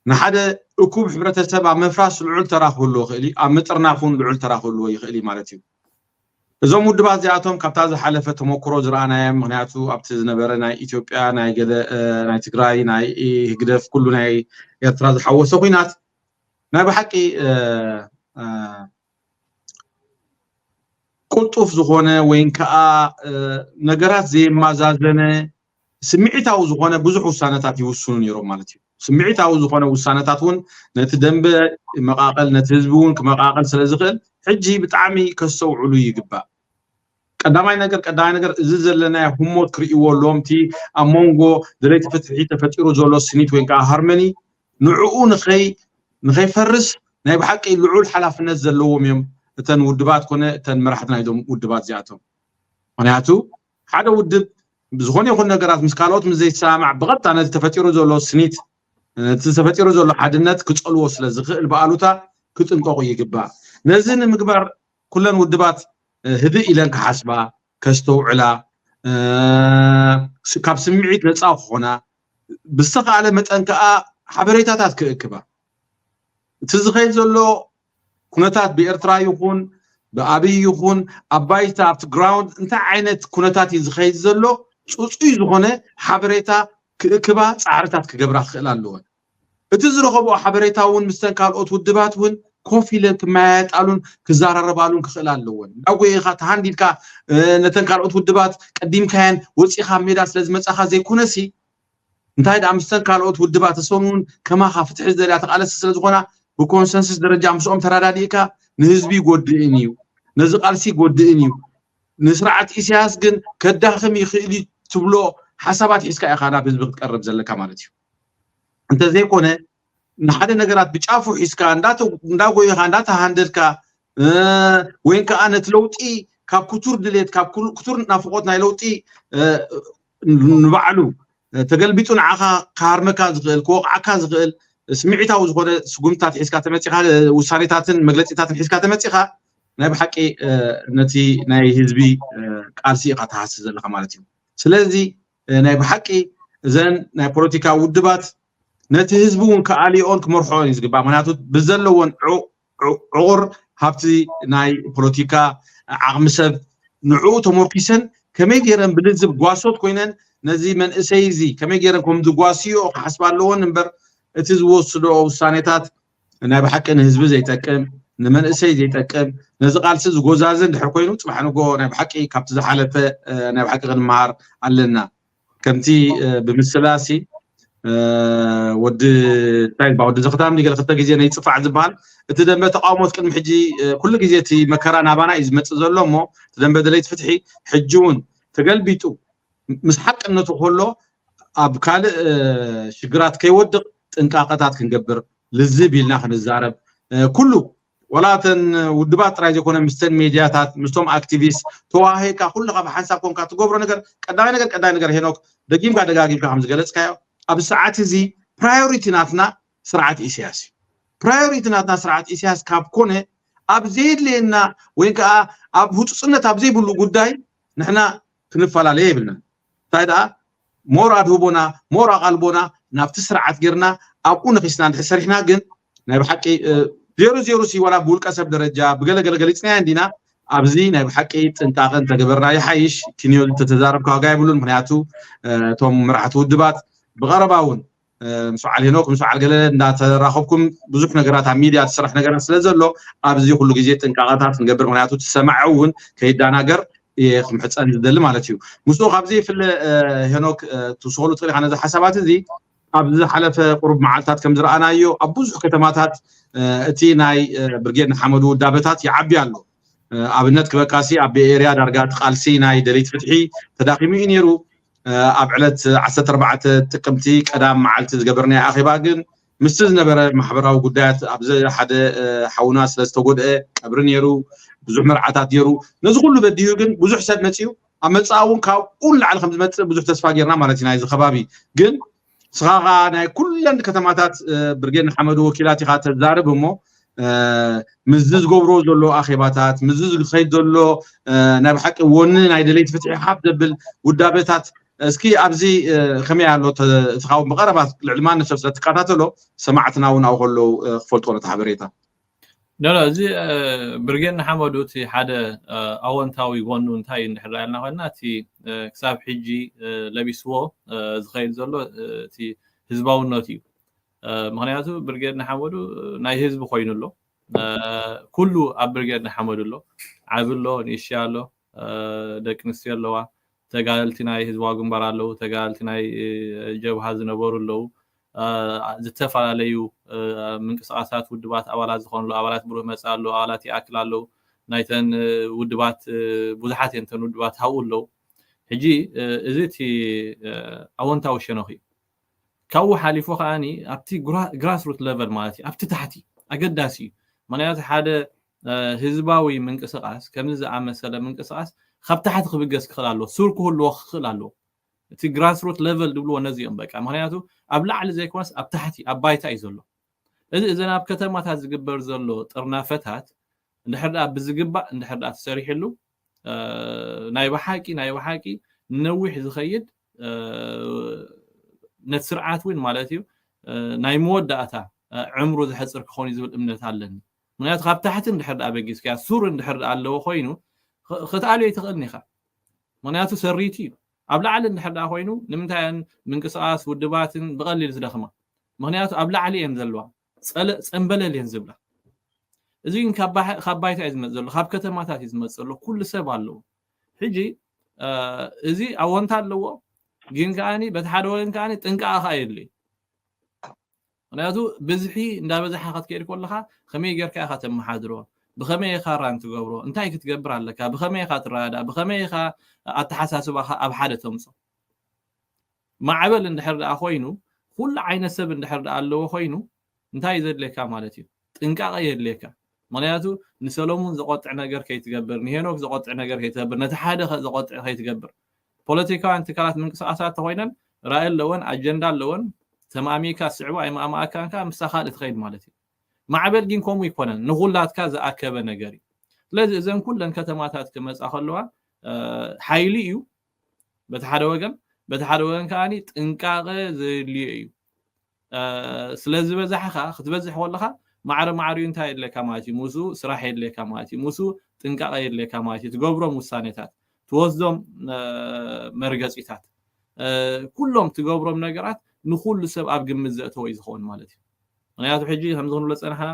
ንሓደ እኩብ ሕብረተሰብ ኣብ ምፍራስ ልዑል ተራ ክህልዎ ይኽእል እዩ፣ ኣብ ምጥርናፍ እውን ልዑል ተራ ክህልዎ ይኽእል እዩ ማለት እዩ። እዞም ውድባት እዚኣቶም ካብታ ዝሓለፈ ተመክሮ ዝረኣናዮም፣ ምክንያቱ ኣብቲ ዝነበረ ናይ ኢትዮጵያ ናይ ገለ ናይ ትግራይ ናይ ህግደፍ ኩሉ ናይ ኤርትራ ዝሓወሰ ኩናት ናይ ብሓቂ ቅልጡፍ ዝኾነ ወይ ከዓ ነገራት ዘየመዛዘነ ስምዒታዊ ዝኾነ ብዙሕ ውሳነታት ይውስኑ ነይሮም ማለት እዩ። ስምዒታዊ ዝኾነ ውሳነታት እውን ነቲ ደንበ ይመቃቀል፣ ነቲ ህዝቢ እውን ክመቃቀል ስለ ዝኽእል ሕጂ ብጣዕሚ ከስተውዕሉ ይግባእ። ቀዳማይ ነገር ቀዳማይ ነገር እዚ ዘለናዮ ህሞት ክርእይዎ ኣለዎም። እቲ ኣብ መንጎ ደለይቲ ፍትሒ ተፈጢሩ ዘሎ ስኒት ወይ ከዓ ሃርመኒ ንዕኡ ንኸይ ንኸይፈርስ ናይ ብሓቂ ልዑል ሓላፍነት ዘለዎም እዮም እተን ውድባት ኮነ እተን መራሕቲ ናይዞም ውድባት እዚኣቶም። ምክንያቱ ሓደ ውድብ ብዝኾነ ይኹን ነገራት ምስ ካልኦት ምስ ዘይሰማማዕ ብቐጥታ ነቲ ተፈጢሩ ዘሎ ስኒት ነቲ ተፈጢሩ ዘሎ ሓድነት ክፀልዎ ስለ ዝኽእል ብኣሉታ ክጥንቀቑ ይግባእ። ነዚ ንምግባር ኩለን ውድባት ህድእ ኢለን ክሓስባ ከስተውዕላ ካብ ስምዒት ነፃ ክኾና ብዝተኻእለ መጠን ከዓ ሓበሬታታት ክእክባ እቲ ዝኸይድ ዘሎ ኩነታት ብኤርትራ ይኹን ብኣብይ ይኹን ኣብ ባይታ ኣብቲ ግራውንድ እንታይ ዓይነት ኩነታት እዩ ዝኸይድ ዘሎ ፅፁይ ዝኾነ ሓበሬታ ክእክባ ፃዕርታት ክገብራ ክኽእል ኣለወን። እቲ ዝረኸብኦ ሓበሬታ እውን ምስተን ካልኦት ውድባት እውን ኮፍ ኢለን ክመያየጣሉን ክዘራረባሉን ክኽእል ኣለወን። ዳጎ ኢኻ ተሃንዲድካ ነተን ካልኦት ውድባት ቀዲምካየን ወፂኻ ሜዳ ስለ ዝመፃኻ ዘይኮነሲ እንታይ ደኣ ምስተን ካልኦት ውድባት እሰን እውን ከማኻ ፍትሒ ዝደልያ ተቓለስቲ ስለ ዝኾና ብኮንሰንስስ ደረጃ ምስኦም ተራዳዲእካ ንህዝቢ ይጎድእን እዩ፣ ነዚ ቃልሲ ይጎድእን እዩ፣ ንስርዓት ኢሳያስ ግን ከዳኽም ይኽእል እዩ ትብሎ ሓሳባት ሒዝካ ኢኻ ናብ ህዝቢ ክትቀርብ ዘለካ ማለት እዩ። እንተዘይኮነ ንሓደ ነገራት ብጫፉ ሒዝካ እንዳጎየኻ እንዳተሃንደድካ ወይ ከዓ ነቲ ለውጢ ካብ ክቱር ድሌት ካብ ክቱር ናፍቆት ናይ ለውጢ ንባዕሉ ተገልቢጡ ንዓኻ ክሃርመካ ዝኽእል ክወቕዓካ ዝኽእል ስምዒታዊ ዝኾነ ስጉምትታት ሒዝካ ተመፂኻ ውሳኔታትን መግለፂታትን ሒዝካ ተመፂኻ ናይ ብሓቂ ነቲ ናይ ህዝቢ ቃልሲ ኢኻ ትሃሲ ዘለኻ ማለት እዩ። ስለዚ ናይ ብሓቂ እዘን ናይ ፖለቲካ ውድባት ነቲ ህዝቢ እውን ክኣልዮን ክመርሖን እዩ ዝግባእ። ምክንያቱ ብዘለዎን ዕቑር ሃብቲ ናይ ፖለቲካ ዓቕሚ ሰብ ንዕኡ ተመርኪሰን ከመይ ገይረን ብልዝብ ጓሶት ኮይነን ነዚ መንእሰይ እዚ ከመይ ገይረን ከም ዝጓስዮ ክሓስባ ኣለዎን እምበር እቲ ዝወስዶ ውሳኔታት ናይ ብሓቂ ንህዝቢ ዘይጠቅም ንመንእሰይ ዘይጠቅም ነዚ ቃልሲ ዝጎዛዘ እንድሕር ኮይኑ ፅባሕ ንጎ ናይ ብሓቂ ካብቲ ዝሓለፈ ናይ ብሓቂ ክንመሃር ኣለና። ከምቲ ብምስላሲ ወዲ እንታይ ይበሃል ወዲ ዘኽታም ገለ ክልተ ግዜ ናይ ፅፋዕ ዝበሃል እቲ ደንበ ተቃውሞት ቅድሚ ሕጂ ኩሉ ግዜ እቲ መከራ ናባና እዩ ዝመፅእ ዘሎ እሞ እቲ ደንበ ደለይቲ ፍትሒ ሕጂ እውን ተገልቢጡ ምስ ሓቅነቱ ከሎ ኣብ ካልእ ሽግራት ከይወድቕ ጥንቃቐታት ክንገብር ልዝብ ኢልና ክንዛረብ ኩሉ ዋላ እተን ውድባት ጥራይ ዘይኮነ ምስተን ሜድያታት ምስቶም ኣክቲቪስት ተዋሂካ ኩልካ ብሓንሳብ ኮንካ ትገብሮ ነገር ቀዳማይ ነገር ቀዳማይ ነገር ሄኖክ ደጊምካ ደጋጊምካ ከም ዝገለፅካዮ ኣብ ሰዓት እዚ ፕራዮሪቲ ናትና ስርዓት ኢሳያስ እዩ። ፕራዮሪቲ ናትና ስርዓት ኢሳያስ ካብ ኮነ ኣብ ዘየድልየና ወይ ከዓ ኣብ ህፁፅነት ኣብ ዘይብሉ ጉዳይ ንሕና ክንፈላለየ የብልና። እንታይ ደኣ ሞር ኣድህቦና ሞር ኣቓልቦና ናብቲ ስርዓት ጌርና ኣብኡ ነኺስና እንድሕር ሰሪሕና ግን ናይ ብሓቂ ዜሮ ዜሮ ሲ ዋላ ብውልቀ ሰብ ደረጃ ብገለገለ ገሊፅናያ እንዲና ኣብዚ ናይ ብሓቂ ጥንቃቐ እንተገበርና ይሓይሽ። ክንዮ ዝተተዛረብካ ዋጋ የብሉን። ምክንያቱ እቶም መራሕቲ ውድባት ብቐረባ እውን ምስ በዓል ሄኖክ ምስ በዓል ገለ እንዳተራኸብኩም ብዙሕ ነገራት ኣብ ሚድያ ትስራሕ ነገራት ስለ ዘሎ ኣብዚ ኩሉ ግዜ ጥንቃቐታት ክንገብር ምክንያቱ ትሰማዐ እውን ከይዳናገር እየ ክምሕፀን ዝደሊ ማለት እዩ። ምስኡ ካብዚ ይፍለ ሄኖክ ትውስኸሉ ትኽእል ኢኻ ነዚ ሓሳባት እዚ ኣብዚ ዝሓለፈ ቁሩብ መዓልታት ከም ዝረኣናዮ ኣብ ብዙሕ ከተማታት እቲ ናይ ብርጌድ ንሓመዱ ውዳበታት ይዓቢ ኣሎ። ኣብነት ክበካሲ ኣብ ቤኤርያ ዳርጋ እቲ ቃልሲ ናይ ደሊት ፍትሒ ተዳኺሙ እዩ ነይሩ። ኣብ ዕለት ዓሰርተ ኣርባዕተ ጥቅምቲ ቀዳም መዓልቲ ዝገበርናዮ ኣኼባ ግን ምስቲ ዝነበረ ማሕበራዊ ጉዳያት ኣብዚ ሓደ ሓውና ስለ ዝተጎድአ ቀብሪ ነይሩ፣ ብዙሕ መርዓታት ገይሩ ነዚ ኩሉ በዲሁ ግን ብዙሕ ሰብ መፅኡ ኣብ መፅኣ እውን ካብኡ ንላዕሊ ከም ዝመፅእ ብዙሕ ተስፋ ጌርና ማለት እዩ ናይዚ ከባቢ ግን ስኻ ከዓ ናይ ኩለን ከተማታት ብርጌድ ንሓመዱ ወኪላት ኢኻ ተዛርብ እሞ ምስዚ ዝገብሮ ዘሎ ኣኼባታት ምስዚ ዝኸይድ ዘሎ ናይ ብሓቂ ወኒ ናይ ደለይቲ ፍትሒ ሓፍ ዘብል ውዳበታት እስኪ ኣብዚ ከመይ ኣሎ እቲ ካብኡ ብቐረባ ልዕሊ ማንም ሰብ ስለ ትከታተሎ ሰማዕትና እውን ኣብኡ ከለዉ ክፈልጥዎ ነቲ ሓበሬታ ኖ እዚ ብርጌድ ንሓመዱ እቲ ሓደ ኣወንታዊ ጎኑ እንታይ እዩ እንድሕር ኢልና ኮይና እቲ ክሳብ ሕጂ ለቢስዎ ዝኸይድ ዘሎ እቲ ህዝባውነት እዩ። ምክንያቱ ብርጌድ ንሓመዱ ናይ ህዝቢ ኮይኑ ኣሎ። ኩሉ ኣብ ብርጌድ ንሓመዱ ኣሎ። ዓቢ ኣሎ፣ ንእሽያ ኣሎ፣ ደቂ ኣንስትዮ ኣለዋ፣ ተጋደልቲ ናይ ህዝባዊ ግንባር ኣለዉ፣ ተጋደልቲ ናይ ጀብሃ ዝነበሩ ኣለዉ፣ ዝተፈላለዩ ምንቅስቃሳት ውድባት ኣባላት ዝኾኑ ኣለዉ፣ ኣባላት ብሩህ መጻኢ ኣለዉ፣ ኣባላት ይኣክል ኣለዉ፣ ናይተን ውድባት ብዙሓት እየን እተን ውድባት ሃብኡ ኣለዉ። ሕጂ እዚ እቲ ኣወንታዊ ሸነኽ እዩ። ካብኡ ሓሊፉ ከዓኒ ኣብቲ ግራስሩት ለቨል ማለት እዩ ኣብቲ ታሕቲ ኣገዳሲ እዩ። ምክንያቱ ሓደ ህዝባዊ ምንቅስቃስ ከምዚ ዝኣመሰለ ምንቅስቃስ ካብ ታሕቲ ክብገስ ክኽእል ኣለዎ፣ ሱር ክህልዎ ክኽእል ኣለዎ። እቲ ግራስሩት ለቨል ዝብልዎ ነዚ እዮም በቃ። ምክንያቱ ኣብ ላዕሊ ዘይኮነስ ኣብ ታሕቲ ኣብ ባይታ እዩ ዘሎ። እዚ እዘን ኣብ ከተማታት ዝግበር ዘሎ ጥርናፈታት እንድሕር ደኣ ብዝግባእ እንድሕር ደኣ ተሰሪሕሉ ናይ ብሓቂ ናይ ብሓቂ ነዊሕ ዝኸይድ ነቲ ስርዓት እውን ማለት እዩ ናይ መወዳእታ ዕምሩ ዘሕፅር ክኸውን እዩ ዝብል እምነት ኣለኒ። ምክንያቱ ካብ ታሕቲ እንድሕር ደኣ በጊስካያ ሱር እንድሕር ደኣ ኣለዎ ኮይኑ ክትኣልዮ ኣይትኽእልን ኢኻ። ምክንያቱ ሰሪቲ እዩ። ኣብ ላዕሊ እንድሕር ደኣ ኮይኑ ንምንታይ እየን ምንቅስቃስ ውድባትን ብቐሊል ዝደኽማ? ምክንያቱ ኣብ ላዕሊ እየን ዘለዋ፣ ፀምበለል እየን ዝብላ። እዚ ግን ካብ ባይታ እዩ ዝመፅ ዘሎ፣ ካብ ከተማታት እዩ ዝመፅ ዘሎ። ኩሉ ሰብ ኣለዎ። ሕጂ እዚ ኣወንታ ኣለዎ፣ ግን ከዓኒ በቲ ሓደ ወገን ከዓኒ ጥንቃቐ ከዓ የድልይ። ምክንያቱ ብዝሒ እንዳበዛሓ ክትከይድ ከለካ ከመይ ጌርካ ኢካ ተመሓድሮ፣ ብከመይ ኢካ ራን ትገብሮ፣ እንታይ ክትገብር ኣለካ፣ ብከመይ ኢካ ትረዳእ፣ ብከመይ ኢካ ኣተሓሳስባካ ኣብ ሓደ ተምጾ። ማዕበል እንድሕር ደኣ ኮይኑ፣ ኩሉ ዓይነት ሰብ እንድሕር ደኣ ኣለዎ ኮይኑ፣ እንታይ ዘድልየካ ማለት እዩ? ጥንቃቐ የድልየካ። ምክንያቱ ንሰሎሙን ዘቆጥዕ ነገር ከይትገብር፣ ንሄኖክ ዘቆጥዕ ነገር ከይትገብር፣ ነቲ ሓደ ዘቆጥዕ ከይትገብር። ፖለቲካውያን ትካላት ምንቅስቃሳት ተኮይነን ራእይ ኣለወን፣ ኣጀንዳ ኣለወን፣ ተማእሚካ ስዕቡ ኣይማእማእካን ከኣ ምሳኻ ትኸይድ ማለት እዩ። ማዕበል ግን ከምኡ ይኮነን፣ ንኹላትካ ዝኣከበ ነገር እዩ። ስለዚ እዘን ኩለን ከተማታት ክመጻ ከለዋ ሓይሊ እዩ በቲ ሓደ ወገን፣ በቲ ሓደ ወገን ከኣ ጥንቃቐ ዘድልዮ እዩ። ስለ ዝበዛሕኻ ክትበዝሕ ከለኻ ማዕረ ማዕሪኡ እንታይ የድልየካ ማለት እዩ? ምስኡ ስራሕ የድልየካ ማለት እዩ። ምስኡ ጥንቃቐ የድልየካ ማለት እዩ። ትገብሮም ውሳኔታት፣ ትወስዶም መርገፂታት፣ ኩሎም ትገብሮም ነገራት ንኩሉ ሰብ ኣብ ግምት ዘእተወ እዩ ዝኸውን ማለት እዩ። ምክንያቱ ሕጂ ከምዚ ክንብሎ ዝፀናሕና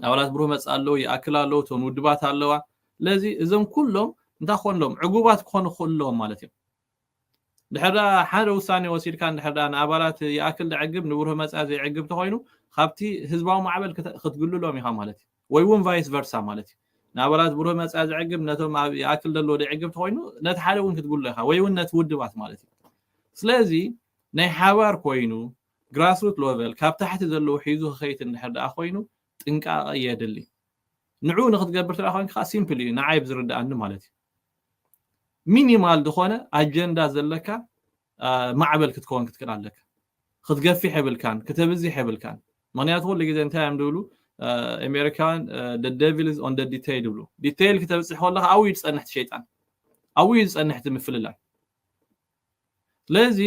ኣባላት ብሩህ መፃ ኣለዉ፣ ይኣክል ኣለዉ፣ እተን ውድባት ኣለዋ። ስለዚ እዞም ኩሎም እንታይ ክኾኑ ኣለዎም? ዕጉባት ክኾኑ ክኽእሉ ኣለዎም ማለት እዮም። ድሕር ሓደ ውሳኔ ወሲድካ እንድሕር ንኣባላት ይኣክል ዘዕግብ ንብሩህ መፃ ዘይዕግብ ተኮይኑ ካብቲ ህዝባዊ ማዕበል ክትግልሎም ኢኻ ማለት እዩ። ወይ እውን ቫይስ ቨርሳ ማለት እዩ። ንኣባላት ብሩህ መፃ ዘዕግብ ነቶም ኣብ ይኣክል ዘለዎ ዘይዕግብ ተኮይኑ ነቲ ሓደ እውን ክትግሎ ኢኻ ወይ እውን ነቲ ውድባት ማለት እዩ። ስለዚ ናይ ሓባር ኮይኑ ግራስሩት ሎቨል ካብ ታሕቲ ዘለዉ ሒዙ ክኸይት እንድሕር ደኣ ኮይኑ ጥንቃቐ የድሊ። ንዑ ንክትገብር ትዳ ኮይንካ ሲምፕል እዩ፣ ንዓይ ብዝርድኣኒ ማለት እዩ። ሚኒማል ዝኾነ ኣጀንዳ ዘለካ ማዕበል ክትከውን ክትክእል ኣለካ። ክትገፊሕ የብልካን፣ ክተብዝሕ የብልካን። ምክንያቱ ኩሉ ግዜ እንታይ እዮም ዝብሉ ኣሜሪካውያን፣ the devil is on the detail ይብሉ። ዲቴይል ክተብፅሕ ከለካ ኣብኡ እዩ ዝፀንሕ እቲ ሸይጣን፣ ኣብኡ እዩ ዝፀንሕ እቲ ምፍልላይ። ስለዚ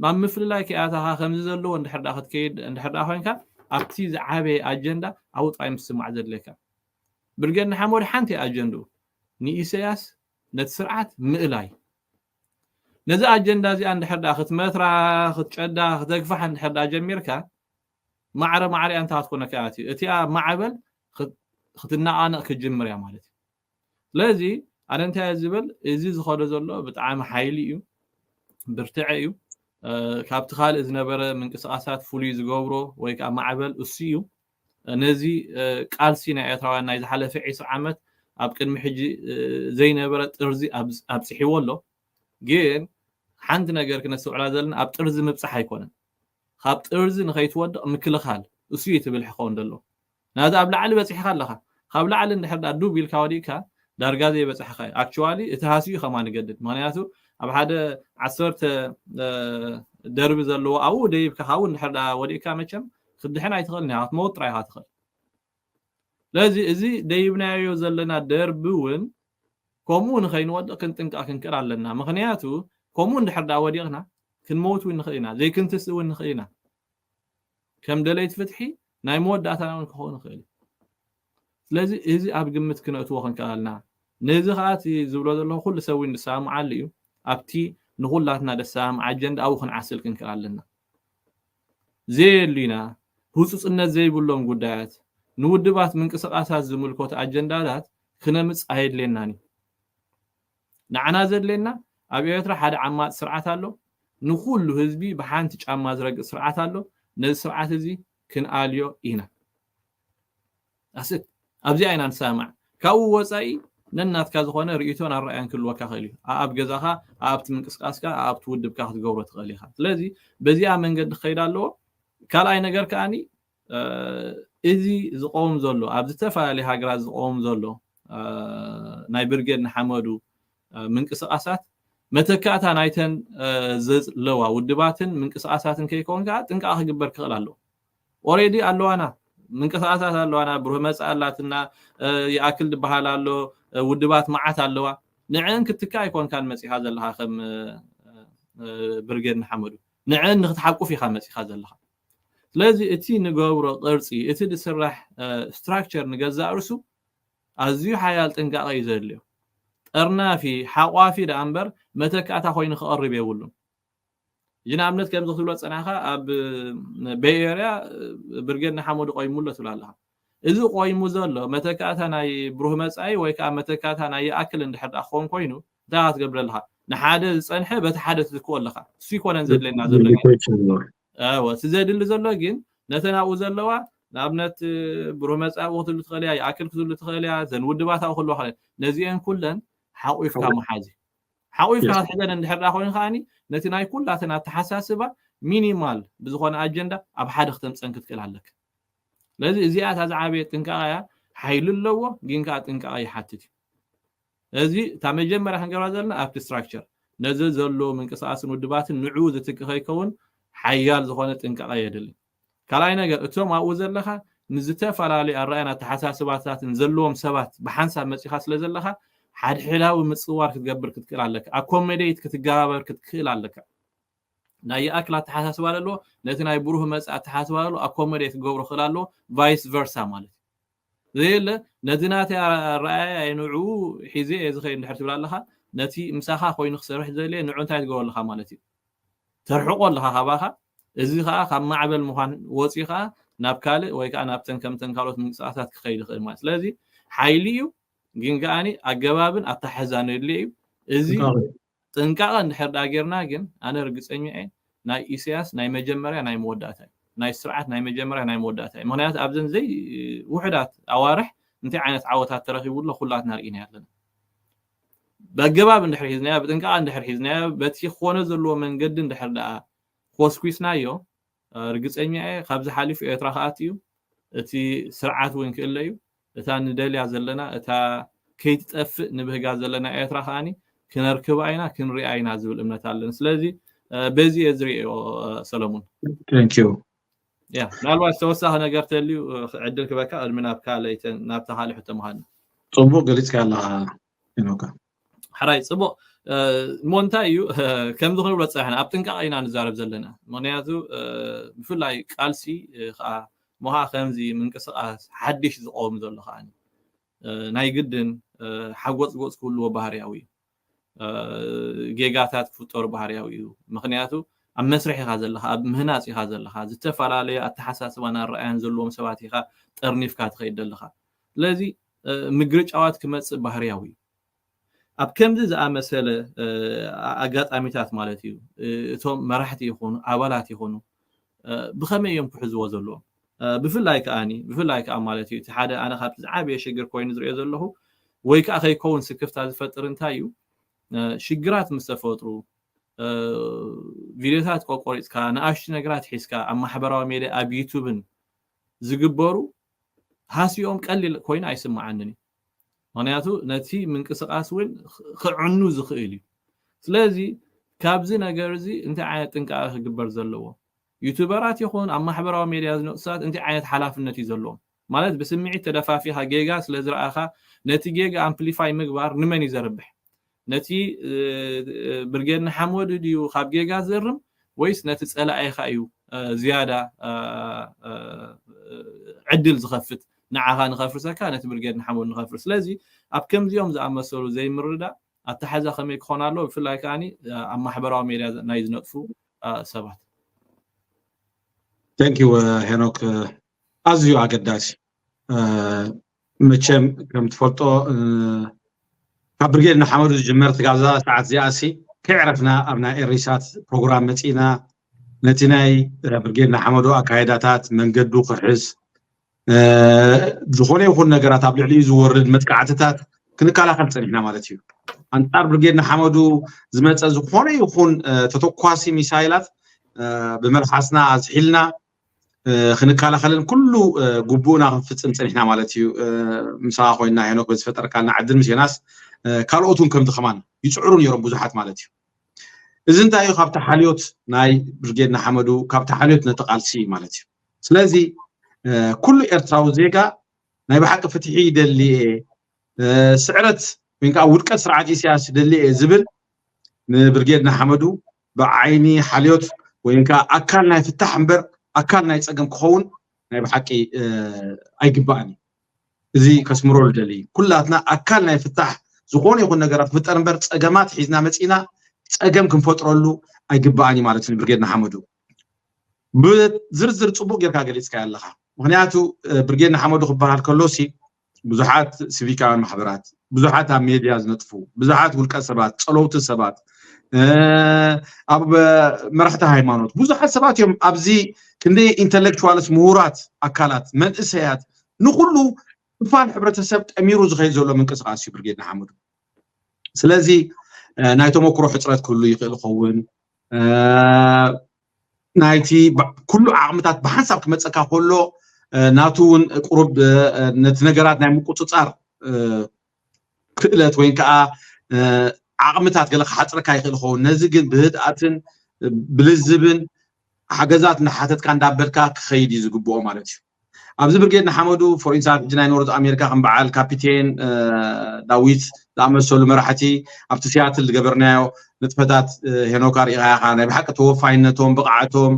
ኣብ ምፍልላይ ከይኣተኻ ከምዚ ዘለዎ እንድሕር ደኣ ክትከይድ እንድሕር ደኣ ኮይንካ ኣብቲ ዝዓበየ ኣጀንዳ ኣብኡ ጥራይ ምስማዕ ዘድልየካ። ብርጌድ ንሓመዱ ሓንቲ ኣጀንድኡ ንኢሰያስ ነቲ ስርዓት ምእላይ። ነዚ ኣጀንዳ እዚኣ እንድሕር ደኣ ክትመትራ ክትጨዳ ክተግፋሕ እንድሕር ደኣ ጀሚርካ ማዕረ ማዕሪኣ እንታይ ክትኮነካ እያ? እቲኣ ማዕበል ክትናቓነቕ ክትጅምር እያ ማለት እዩ። ስለዚ ኣነ እንታይ እየ ዝብል፣ እዚ ዝኸዶ ዘሎ ብጣዕሚ ሓይሊ እዩ፣ ብርትዐ እዩ። ካብቲ ካልእ ዝነበረ ምንቅስቃሳት ፍሉይ ዝገብሮ ወይ ከዓ ማዕበል እሱ እዩ። ነዚ ቃልሲ ናይ ኤርትራውያን ናይ ዝሓለፈ ዒስራ ዓመት ኣብ ቅድሚ ሕጂ ዘይነበረ ጥርዚ ኣብፅሕዎ ኣሎ። ግን ሓንቲ ነገር ክነስተውዕላ ዘለና ኣብ ጥርዚ ምብፃሕ ኣይኮነን። ካብ ጥርዚ ንኸይትወድቕ ምክልኻል እሱ እዩ ትብል ክኸውን ደሎ። ናዚ ኣብ ላዕሊ በፂሕካ ኣለኻ። ካብ ላዕሊ እንድሕር ዳ ዱብ ኢልካ ወዲእካ ዳርጋ ዘይበፅሕካ እዩ። ኣክቹዋሊ እቲ ሃስዩ ከማ ንገድድ። ምክንያቱ ኣብ ሓደ ዓሰርተ ደርቢ ዘለዎ ኣብኡ ደይብካ ካብኡ እንድሕር ዳ ወዲእካ መቸም ክትድሕን ኣይትኽእልን ኢኻ። ክትመውት ጥራይ ኢኻ ትኽእል። ስለዚ እዚ ደይብናዮ ዘለና ደርቢ እውን ከምኡ ንኸይንወድቕ ክንጥንቀቕ ክንክእል ኣለና። ምክንያቱ ከምኡ እንድሕር ዳ ወዲቕና ክንመውት እውን ንኽእል ኢና፣ ዘይክንትስ እውን ንኽእል ኢና። ከም ደለይቲ ፍትሒ ናይ መወዳእታና እውን ክኸውን ይኽእል እዩ። ስለዚ እዚ ኣብ ግምት ክነእትዎ ክንክእል ኣለና። ነዚ ከዓ እቲ ዝብሎ ዘለኹ ኩሉ ሰብ እውን ዝሰማምዓሉ እዩ። ኣብቲ ንኹላትና ደሰማምዕ ኣጀንዳ ኣብኡ ክንዓስል ክንክእል ኣለና። ዘየድልዩና ህፁፅነት ዘይብሎም ጉዳያት ንውድባት ምንቅስቃሳት ዝምልከቱ ኣጀንዳታት ክነምፅ ኣየድልየናን እዩ። ንዓና ዘድልየና ኣብ ኤርትራ ሓደ ዓማፅ ስርዓት ኣሎ። ንኩሉ ህዝቢ ብሓንቲ ጫማ ዝረግፅ ስርዓት ኣሎ። ነዚ ስርዓት እዚ ክንኣልዮ ኢና። ኣስት ኣብዚኣ ኢና ንሰማማዕ። ካብኡ ወፃኢ ነናትካ ዝኾነ ርእይቶን ኣረኣያን ክህልወካ ክእል እዩ። ኣኣብ ገዛኻ፣ ኣኣብቲ ምንቅስቃስካ፣ ኣኣብቲ ውድብካ ክትገብሮ ትኽእል ኢኻ። ስለዚ በዚኣ መንገዲ ክኸይድ ኣለዎ። ካልኣይ ነገር ከኣኒ እዚ ዝቀውም ዘሎ ኣብ ዝተፈላለዩ ሃገራት ዝቀውም ዘሎ ናይ ብርጌድ ንሓመዱ ምንቅስቃሳት መተካእታ ናይተን ዘለዋ ውድባትን ምንቅስቃሳትን ከይከውን ከዓ ጥንቃቐ ክግበር ክኽእል ኣለዎ። ኦሬዲ ኣለዋና፣ ምንቅስቃሳት ኣለዋና፣ ብሩህ መፃ ኣላትና፣ ይኣክል ዝበሃል ኣሎ፣ ውድባት መዓት ኣለዋ። ንዕን ክትካ ኣይኮንካን መፂኻ ዘለካ ከም ብርጌድ ንሓመዱ፣ ንዕን ንክትሓቁፍ ኢኻ መፂኻ ዘለካ። ስለዚ እቲ ንገብሮ ቅርፂ፣ እቲ ዝስራሕ ስትራክቸር ንገዛእ ርሱ ኣዝዩ ሓያል ጥንቃቐ እዩ ዘድልዮ። ጠርናፊ ሓቋፊ ደኣ እምበር መተካእታ ኮይኑ ክቐርብ የብሉን። እዚ ንኣብነት ከምዚ ክትብሎ ዝፀናሕካ ኣብ ቤይ ኤርያ ብርጌድ ንሓመዱ ቆይሙ ኣሎ ትብል ኣለካ። እዚ ቆይሙ ዘሎ መተካእታ ናይ ብሩህ መፃኢ ወይ ከዓ መተካእታ ናይ ይኣክል እንድሕር ደኣ ክኸውን ኮይኑ እንታይ ክትገብር ኣለካ? ንሓደ ዝፀንሐ በቲ ሓደ ትትክኦ ኣለካ። እሱ ይኮነን ዘድለየና ዘሎ። እወ፣ እቲ ዘድሊ ዘሎ ግን ነተን ኣብኡ ዘለዋ፣ ንኣብነት ብሩህ መጻኢ ክትብሉ ትኽእል እያ፣ ይኣክል ክትብሉ ትኽእል እያ፣ ዘን ውድባት ኣብኡ ክህልዋ ክእል፣ ነዚአን ኩለን ሓቑፍካ ምሓዝ እዩ። ሓቑፍካ ክትሕዘን እንድሕር ደኣ ኮይኑ ከዓኒ ነቲ ናይ ኩላተን ኣተሓሳስባ ሚኒማል ብዝኾነ ኣጀንዳ ኣብ ሓደ ክተምፀን ክትክእል ኣለካ። ስለዚ እዚኣ እታ ዝዓበየ ጥንቃቐ እያ። ሓይሊ ኣለዎ፣ ግን ከዓ ጥንቃቐ ይሓትት እዩ። እዚ እታ መጀመርያ ክንገብራ ዘለና ኣብቲ ስትራክቸር ነዚ ዘሎ ምንቅስቃስን ውድባትን ንዕኡ ዝትክ ከይከውን ሓያል ዝኾነ ጥንቃቐ የድሊ። ካልኣይ ነገር እቶም ኣብኡ ዘለካ ንዝተፈላለዩ ኣረኣያን ኣተሓሳስባታትን ዘለዎም ሰባት ብሓንሳብ መፂኻ ስለ ዘለካ ሓድሕዳዊ ምፅዋር ክትገብር ክትክእል ኣለካ። ኣኮመዴት ክትገባበር ክትክእል ኣለካ። ናይ ይኣክል ኣተሓሳስባ ዘለዎ ነቲ ናይ ብሩህ መጽእ ኣተሓሳስባ ዘለዎ ኣኮመዴት ክገብሮ ክእል ኣለዎ። ቫይስ ቨርሳ ማለት እዩ። ዘየለ ነቲ ናተይ ኣረኣያ ንዕኡ ሒዘ እየ ዝኸይድ እንድሕር ትብል ኣለኻ፣ ነቲ ምሳኻ ኮይኑ ክሰርሕ ዘድልየ ንዑ እንታይ ትገብሮ ኣለኻ ማለት እዩ። ተርሕቆ ኣለኻ ካባኻ። እዚ ከዓ ካብ ማዕበል ምዃን ወፂ ከዓ ናብ ካልእ ወይ ከዓ ናብተን ከምተን ካልኦት ምንቅስቃሳት ክኸይድ ይኽእል ማለት። ስለዚ ሓይሊ እዩ፣ ግን ከዓኒ ኣገባብን ኣተሓሕዛን የድልዮ እዩ። እዚ ጥንቃቐ እንድሕር ደኣ ጌርና ግን ኣነ ርግፀኛ እየ ናይ ኢሳያስ ናይ መጀመርያ ናይ መወዳእታ እዩ። ናይ ስርዓት ናይ መጀመርያ ናይ መወዳእታ እዩ። ምክንያቱ ኣብዘን ዘይ ውሕዳት ኣዋርሕ እንታይ ዓይነት ዓወታት ተረኺቡ ኣሎ ኩላትና ርኢና ኣለና። ብኣገባብ እንድሕር ሒዝናዮ፣ ብጥንቃቐ እንድሕር ሒዝናዮ፣ በቲ ክኾነ ዘለዎ መንገዲ እንድሕር ደኣ ኮስኩስናዮ፣ ርግፀኛ እየ ካብዚ ሓሊፉ ኤርትራ ክኣቱ እዩ። እቲ ስርዓት እውን ክእለ እዩ። እታ ንደልያ ዘለና፣ እታ ከይትጠፍእ ንብህጋ ዘለና ኤርትራ ከዓኒ ክነርክባ ኢና፣ ክንሪኣ ኢና ዝብል እምነት ኣለኒ። ስለዚ በዚ እየ ዝርእዮ ሰለሙን። Thank you። ያ ምናልባት ተወሳኺ ነገር ተልዩ ዕድል ክበካ ቅድሚ ናብ ካልእ ናብታ ካልእ ሕቶ ምሃድና። ፅቡቅ ገሊፅካ ኣለካ ሄኖካ። ሕራይ ፅቡቅ። እሞ እንታይ እዩ ከምዚ ክንብሎ ፀናሕና ኣብ ጥንቃቐ ኢና ንዛረብ ዘለና። ምክንያቱ ብፍላይ ቃልሲ ከዓ ሞሃ ከምዚ ምንቅስቃስ ሓድሽ ዝቀውም ዘሎ ከዓ ናይ ግድን ሓጎፅጎፅ ክህልዎ ባህርያዊ እዩ። ጌጋታት ክፍጠሩ ባህርያዊ እዩ። ምክንያቱ ኣብ መስርሕ ኢኻ ዘለካ፣ ኣብ ምህናፅ ኢኻ ዘለካ፣ ዝተፈላለዩ ኣተሓሳስባን ኣረኣያን ዘለዎም ሰባት ኢኻ ጠርኒፍካ ትኸይድ ዘለካ። ስለዚ ምግርጫዋት ክመፅእ ባህርያዊ እዩ። ኣብ ከምዚ ዝኣመሰለ ኣጋጣሚታት ማለት እዩ እቶም መራሕቲ ይኹኑ ኣባላት ይኹኑ ብኸመይ እዮም ክሕዝዎ ዘለዎም? ብፍላይ ከዓኒ ብፍላይ ከዓ ማለት እዩ እቲ ሓደ ኣነ ካብቲ ዝዓበየ ሽግር ኮይኑ ዝሪኦ ዘለኹ ወይ ከዓ ከይከውን ስክፍታ ዝፈጥር እንታይ እዩ? ሽግራት ምስ ተፈጥሩ ቪድዮታት ቆቆሪፅካ ንኣሽቱ ነገራት ሒዝካ ኣብ ማሕበራዊ ሜድያ ኣብ ዩቱብን ዝግበሩ ሃስዮም ቀሊል ኮይኑ ኣይስምዓንን እዩ። ምክንያቱ ነቲ ምንቅስቃስ እውን ክዕኑ ዝኽእል እዩ። ስለዚ ካብዚ ነገር እዚ እንታይ ዓይነት ጥንቃቐ ክግበር ዘለዎ? ዩቱበራት ይኹን ኣብ ማሕበራዊ ሜድያ ዝነጥሱ ሰባት እንታይ ዓይነት ሓላፍነት እዩ ዘለዎም? ማለት ብስምዒት ተደፋፊኻ ጌጋ ስለ ዝረኣኻ ነቲ ጌጋ ኣምፕሊፋይ ምግባር ንመን እዩ ዘርብሕ? ነቲ ብርጌድ ንሓመዱ ድዩ ካብ ጌጋ ዝእርም ወይስ ነቲ ፀላኢኻ እዩ ዝያዳ ዕድል ዝኸፍት ንዓኻ ንኸፍርሰካ ነቲ ብርጌድ ንሓመዱ ንኸፍርስ? ስለዚ ኣብ ከምዚኦም ዝኣመሰሉ ዘይምርዳእ ኣተሓዛ ከመይ ክኾን ኣለዎ? ብፍላይ ከዓኒ ኣብ ማሕበራዊ ሜድያ ናይ ዝነጥፉ ሰባት። Thank you ሄኖክ፣ ኣዝዩ ኣገዳሲ። መቸም ከም ትፈልጦ ካብ ብርጌድ ንሓመዱ ዝጅመር ትጋብዛ ሰዓት እዚኣሲ ከይዕረፍና ኣብ ናይ ኤሪሳት ፕሮግራም መፂና ነቲ ናይ ብርጌድ ንሓመዱ ኣካይዳታት መንገዱ ክሕዝ ዝኾነ ይኹን ነገራት ኣብ ልዕሊኡ ዝወርድ መጥቃዕትታት ክንከላኸል ፀኒሕና ማለት እዩ። ኣንፃር ብርጌድ ንሓመዱ ዝመፀ ዝኾነ ይኹን ተተኳሲ ሚሳይላት ብመልሓስና ኣዝሒልና ክንከላኸልን ኩሉ ግቡእና ክንፍፅም ፀኒሕና ማለት እዩ። ምሳኻ ኮይና ሄኖክ በዚ ፈጠርካልና ዕድል ምስ ዮናስ ካልኦት እውን ከምዚ ከማን ይፅዕሩ ነይሮም ብዙሓት ማለት እዩ። እዚ እንታይ እዩ? ካብቲ ሓልዮት ናይ ብርጌድ ንሓመዱ ካብቲ ሓልዮት ነቲ ቃልሲ ማለት እዩ። ስለዚ ኩሉ ኤርትራዊ ዜጋ ናይ ብሓቂ ፍትሒ ይደሊ እየ፣ ስዕረት ወይ ከዓ ውድቀት ስርዓት ኢሳያስ ይደሊ እየ ዝብል ንብርጌድ ንሓመዱ ብዓይኒ ሓልዮት ወይ ከዓ ኣካል ናይ ፍታሕ እምበር ኣካል ናይ ፀገም ክኸውን ናይ ብሓቂ ኣይግባእን እዩ። እዚ ከስምሮ ልደሊ ኩላትና ኣካል ናይ ፍታሕ ዝኾነ ይኹን ነገራት ክፍጠር እምበር ፀገማት ሒዝና መፂና ፀገም ክንፈጥረሉ ኣይግባእን እዩ ማለት እዩ። ብርጌድ ንሓመዱ ብዝርዝር ፅቡቅ ጌርካ ገሊፅካ ኣለካ። ምክንያቱ ብርጌድ ንሓመዱ ክበሃል ከሎ ሲ ብዙሓት ሲቪካውያን ማሕበራት፣ ብዙሓት ኣብ ሜድያ ዝነጥፉ፣ ብዙሓት ውልቀ ሰባት፣ ፀለውቲ ሰባት፣ ኣብ መራሕቲ ሃይማኖት ብዙሓት ሰባት እዮም። ኣብዚ ክንደይ ኢንተሌክቹዋልስ፣ ምሁራት ኣካላት፣ መንእሰያት፣ ንኩሉ ክፋል ሕብረተሰብ ጠሚሩ ዝኸይድ ዘሎ ምንቅስቃስ እዩ ብርጌድ ንሓመዱ። ስለዚ ናይ ተመክሮ ሕፅረት ክህሉ ይኽእል ይኸውን። ናይቲ ኩሉ ዓቕምታት ብሓንሳብ ክመፀካ ከሎ ናቱ እውን ቁሩብ ነቲ ነገራት ናይ ምቁፅፃር ክእለት ወይ ከዓ ዓቕምታት ገለ ክሓፅረካ ይኽእል ይኸውን። ነዚ ግን ብህድኣትን ብልዝብን ሓገዛት እናሓተትካ እንዳበልካ ክኸይድ እዩ ዝግብኦ ማለት እዩ። ኣብዚ ብርጌድ ንሓመዱ ፎር ኢንስታንስ ሕጂ ናይ ኖርዝ ኣሜሪካ ከም በዓል ካፒቴን ዳዊት ዝኣመሰሉ መራሕቲ ኣብቲ ሲያትል ዝገበርናዮ ንጥፈታት ሄኖካ ርኢኻ ኢኻ። ናይ ብሓቂ ተወፋይነቶም፣ ብቕዓቶም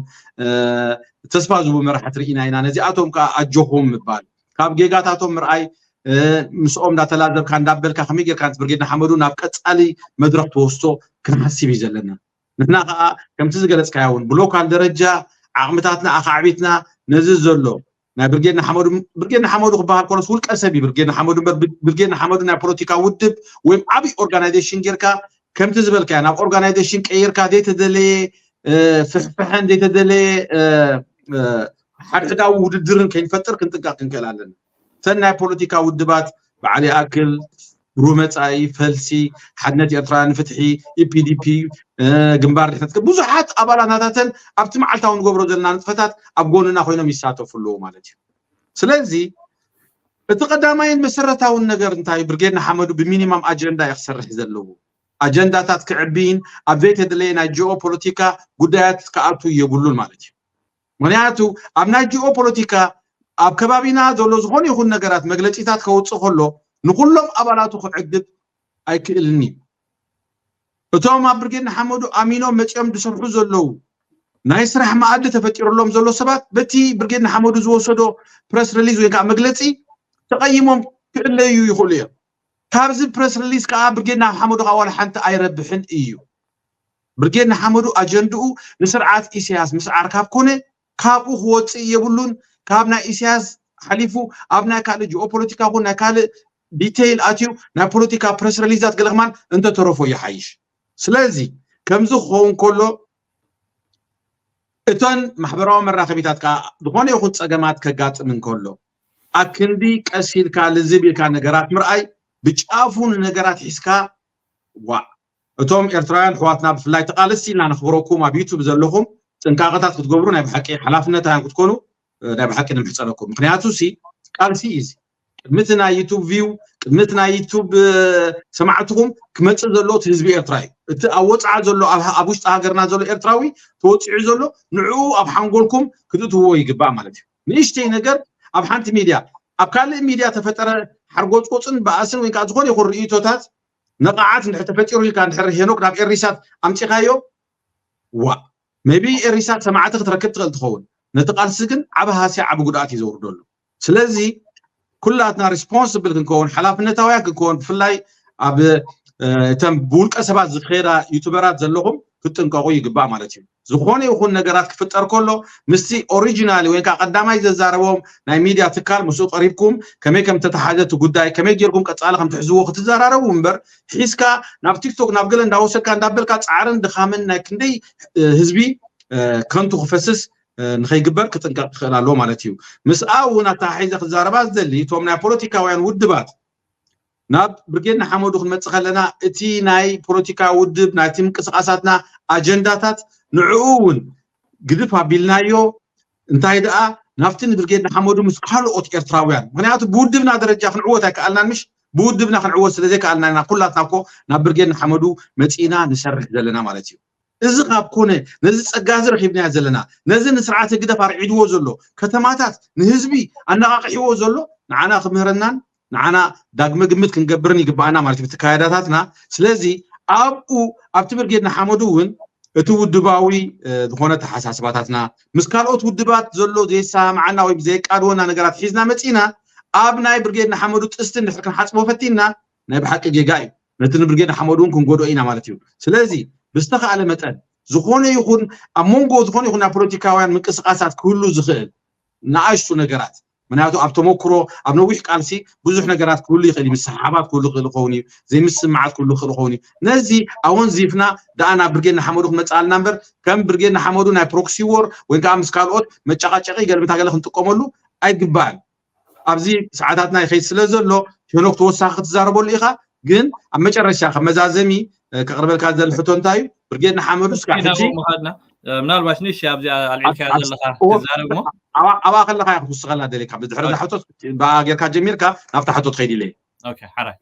ተስፋ ዝህቡ መራሕቲ ርኢና ኢና። ነዚኣቶም ከዓ ኣጆኹም ምባል፣ ካብ ጌጋታቶም ምርኣይ፣ ምስኦም እንዳተላዘብካ እንዳበልካ ከመይ ጌርካ ነቲ ብርጌድ ንሓመዱ ናብ ቀፃሊ መድረክ ትወስዶ ክንሓስብ እዩ ዘለና። ንሕና ከዓ ከምቲ ዝገለፅካዮ እውን ብሎካል ደረጃ ዓቕምታትና ኣኻዕቢትና ነዚ ዘሎ ናይ ብርጌድ ንሓመዱ፣ ብርጌድ ንሓመዱ ክበሃል ከሎስ ውልቀ ሰብ እዩ ብርጌድ ንሓመዱ እምበር፣ ብርጌድ ንሓመዱ ናይ ፖለቲካ ውድብ ወይም ዓብይ ኦርጋናይዜሽን ጌርካ ከምቲ ዝበልካዮ ናብ ኦርጋናይዜሽን ቀይርካ ዘይተደለየ ፍሕፍሐን ዘይተደለየ ሓድሕዳዊ ውድድርን ከይንፈጥር ክንጥንቀቅ ክንክእል ኣለና። እተን ናይ ፖለቲካ ውድባት በዓል ይኣክል፣ ብሩህ መጻኢ፣ ፈልሲ፣ ሓድነት ኤርትራውያን ንፍትሒ፣ ኢፒዲፒ፣ ግንባር ድሕነት፣ ብዙሓት ኣባላት ናታተን ኣብቲ መዓልታዊ ንገብሮ ዘለና ንጥፈታት ኣብ ጎንና ኮይኖም ይሳተፉ ኣለዉ ማለት እዩ። ስለዚ እቲ ቀዳማይን መሰረታውን ነገር እንታይ፣ ብርጌድ ንሓመዱ ብሚኒማም ኣጀንዳ እዩ ክሰርሕ ዘለዎ። ኣጀንዳታት ክዕብይን ኣብ ዘይተደለየ ናይ ጂኦ ፖለቲካ ጉዳያት ክኣቱ የብሉን ማለት እዩ። ምክንያቱ ኣብ ናይ ጂኦ ፖለቲካ ኣብ ከባቢና ዘሎ ዝኾነ ይኹን ነገራት መግለፂታት ከውፅእ ከሎ ንኩሎም ኣባላቱ ክዕግብ ኣይክእልን እዩ። እቶም ኣብ ብርጌድ ንሓመዱ ኣሚኖም መፂኦም ዝሰርሑ ዘለዉ ናይ ስራሕ መኣዲ ተፈጢሩሎም ዘሎ ሰባት በቲ ብርጌድ ንሓመዱ ዝወሰዶ ፕረስ ሪሊዝ ወይ ከዓ መግለፂ ተቐይሞም ክእለዩ ይኽእሉ እዮም። ካብዚ ፕረስ ሪሊዝ ከዓ ብርጌድ ንሓመዱ ከዓ ዋላ ሓንቲ ኣይረብሕን እዩ። ብርጌድ ንሓመዱ ኣጀንድኡ ንስርዓት ኢሳያስ ምስዓር ካብ ኮነ ካብኡ ክወፅእ የብሉን። ካብ ናይ ኢሳያስ ሓሊፉ ኣብ ናይ ካልእ ጂኦፖለቲካ ኹን ናይ ካልእ ዲቴይል ኣትዩ ናይ ፖለቲካ ፕረስ ሪሊዛት ገለ ከማን እንተተረፎ ይሓይሽ። ስለዚ ከምዚ ክኸውን ከሎ እተን ማሕበራዊ መራኸቢታት ከዓ ዝኾነ ይኹን ፀገማት ከጋጥም እንከሎ ኣክንዲ ቀስ ኢልካ ልዝብ ኢልካ ነገራት ምርኣይ ብጫፉ ንነገራት ሒዝካ ዋዕ እቶም ኤርትራውያን ኣሕዋትና ብፍላይ ተቓለስቲ ኢልና ነኽብረኩም ኣብ ዩቱብ ዘለኹም ጥንቃቐታት ክትገብሩ ናይ ብሓቂ ሓላፍነታውያን ክትኮኑ ናይ ብሓቂ ንምሕፀነኩም። ምክንያቱ ሲ ቃልሲ እዩ እዚ። ቅድሚ እቲ ናይ ዩቱብ ቪው ቅድሚ እቲ ናይ ዩቱብ ሰማዕትኹም ክመፅእ ዘለዎ እቲ ህዝቢ ኤርትራ እዩ። እቲ ኣብ ወፅዓ ዘሎ ኣብ ውሽጢ ሃገርና ዘሎ ኤርትራዊ ተወፂዑ ዘሎ ንዕኡ ኣብ ሓንጎልኩም ክትእትውዎ ይግባእ ማለት እዩ። ንእሽተይ ነገር ኣብ ሓንቲ ሚድያ ኣብ ካልእ ሚድያ ተፈጠረ ሓርጎፅጎፅን በኣስን ወይ ከዓ ዝኾነ ይኹን ርእይቶታት ነቓዓት እንድሕር ተፈጢሩ ኢልካ እንድሕር ሄኖክ ናብ ኤሪሳት ኣምፂኻዮ ዋ ሜቢ ኤሪሳት ሰማዕቲ ክትረክብ ትኽእል ትኸውን። ነቲ ቃልሲ ግን ዓብ ሃስያ ዓብ ጉድኣት እዩ ዘውርደሉ። ስለዚ ኩላትና ሪስፖንስብል ክንከውን ሓላፍነታውያን ክንከውን ብፍላይ ኣብ እተን ብውልቀ ሰባት ዝኸዳ ዩቱበራት ዘለኹም ክትጥንቀቑ ይግባእ ማለት እዩ። ዝኾነ ይኹን ነገራት ክፍጠር ከሎ ምስቲ ኦሪጂናሊ ወይ ከዓ ቀዳማይ ዘዛረቦም ናይ ሚድያ ትካል ምስኡ ቀሪብኩም ከመይ ከም ተተሓዘ እቲ ጉዳይ ከመይ ጌርኩም ቀፃሊ ከም ትሕዝዎ ክትዘራረቡ እምበር ሒዝካ ናብ ቲክቶክ ናብ ገለ እንዳወሰድካ እንዳበልካ ፃዕርን ድኻምን ናይ ክንደይ ህዝቢ ከንቱ ክፈስስ ንኸይግበር ክጥንቀቕ ክኽእል ኣለዎ ማለት እዩ። ምስኣ እውን ኣተሓሒዘ ክዛረባ ዝደሊ እቶም ናይ ፖለቲካውያን ውድባት ናብ ብርጌድ ንሓመዱ ክንመፅእ ከለና እቲ ናይ ፖለቲካ ውድብ ናይቲ ምንቅስቃሳትና ኣጀንዳታት ንዕኡ እውን ግድፍ ኣቢልናዮ እንታይ ደኣ ናብቲ ንብርጌድ ንሓመዱ ምስ ካልኦት ኤርትራውያን ምክንያቱ ብውድብና ደረጃ ክንዕወት ኣይከኣልናን ምሽ ብውድብና ክንዕወት ስለዘይከኣልና ኢና ኩላትና እኮ ናብ ብርጌድ ንሓመዱ መፂእና ንሰርሕ ዘለና ማለት እዩ። እዚ ካብ ኮነ ነዚ ፀጋ እዚ ረኪብናዮ ዘለና ነዚ ንስርዓት ህግደፍ ኣርዒድዎ ዘሎ ከተማታት ንህዝቢ ኣነቃቂሕዎ ዘሎ ንዓና ክምህረናን ንዓና ዳግመ ግምት ክንገብርን ይግባኣና ማለት እዩ ብትካየዳታትና። ስለዚ ኣብኡ ኣብቲ ብርጌድ ንሓመዱ እውን እቲ ውድባዊ ዝኾነ ተሓሳስባታትና ምስ ካልኦት ውድባት ዘሎ ዘይሰማማዓና ወይ ዘየቃድወና ነገራት ሒዝና መፂና ኣብ ናይ ብርጌድ ንሓመዱ ጥስቲ እንድሕር ክንሓፅቦ ፈቲና ናይ ብሓቂ ጌጋ እዩ። ነቲ ንብርጌድ ንሓመዱ እውን ክንጎድኦ ኢና ማለት እዩ። ስለዚ ብዝተኻእለ መጠን ዝኾነ ይኹን ኣብ መንጎ ዝኾነ ይኹን ናይ ፖለቲካውያን ምንቅስቃሳት ክህሉ ዝኽእል ንኣሽቱ ነገራት ምክንያቱ ኣብ ተመክሮ ኣብ ነዊሕ ቃልሲ ብዙሕ ነገራት ክህሉ ይኽእል እዩ። ምስሕሓባት ክህሉ ይኽእል ይኸውን እዩ። ዘይምስምማዓት ክህሉ ይኽእል ይኸውን እዩ። ነዚ ኣወንዚፍና ደኣ ናብ ብርጌድ ንሓመዱ ክንመፅእ ኣለና እምበር ከም ብርጌድ ንሓመዱ ናይ ፕሮክሲ ዎር ወይ ከዓ ምስ ካልኦት መጨቃጨቂ ገልምታ ገለ ክንጥቀመሉ ኣይግባእን። ኣብዚ ሰዓታትና ይኸይድ ስለ ዘሎ ሄኖክ ተወሳኺ ክትዛረበሉ ኢኻ። ግን ኣብ መጨረሻ ከመዛዘሚ ከቕርበልካ ዝደሊ ሕቶ እንታይ እዩ? ብርጌድ ንሓመዱ እስካብ ሕጂ ምናልባሽ ንሽ ኣብዚ ኣልዒልካ ዘለካ ትዛረብ ሞ ኣብኣ ከለካ ክትውስኸልና ደሊካ ብድሕሪ ሕቶ ብኣ ጌርካ ጀሚርካ ናብታ ሕቶ ትኸይድ ኢለ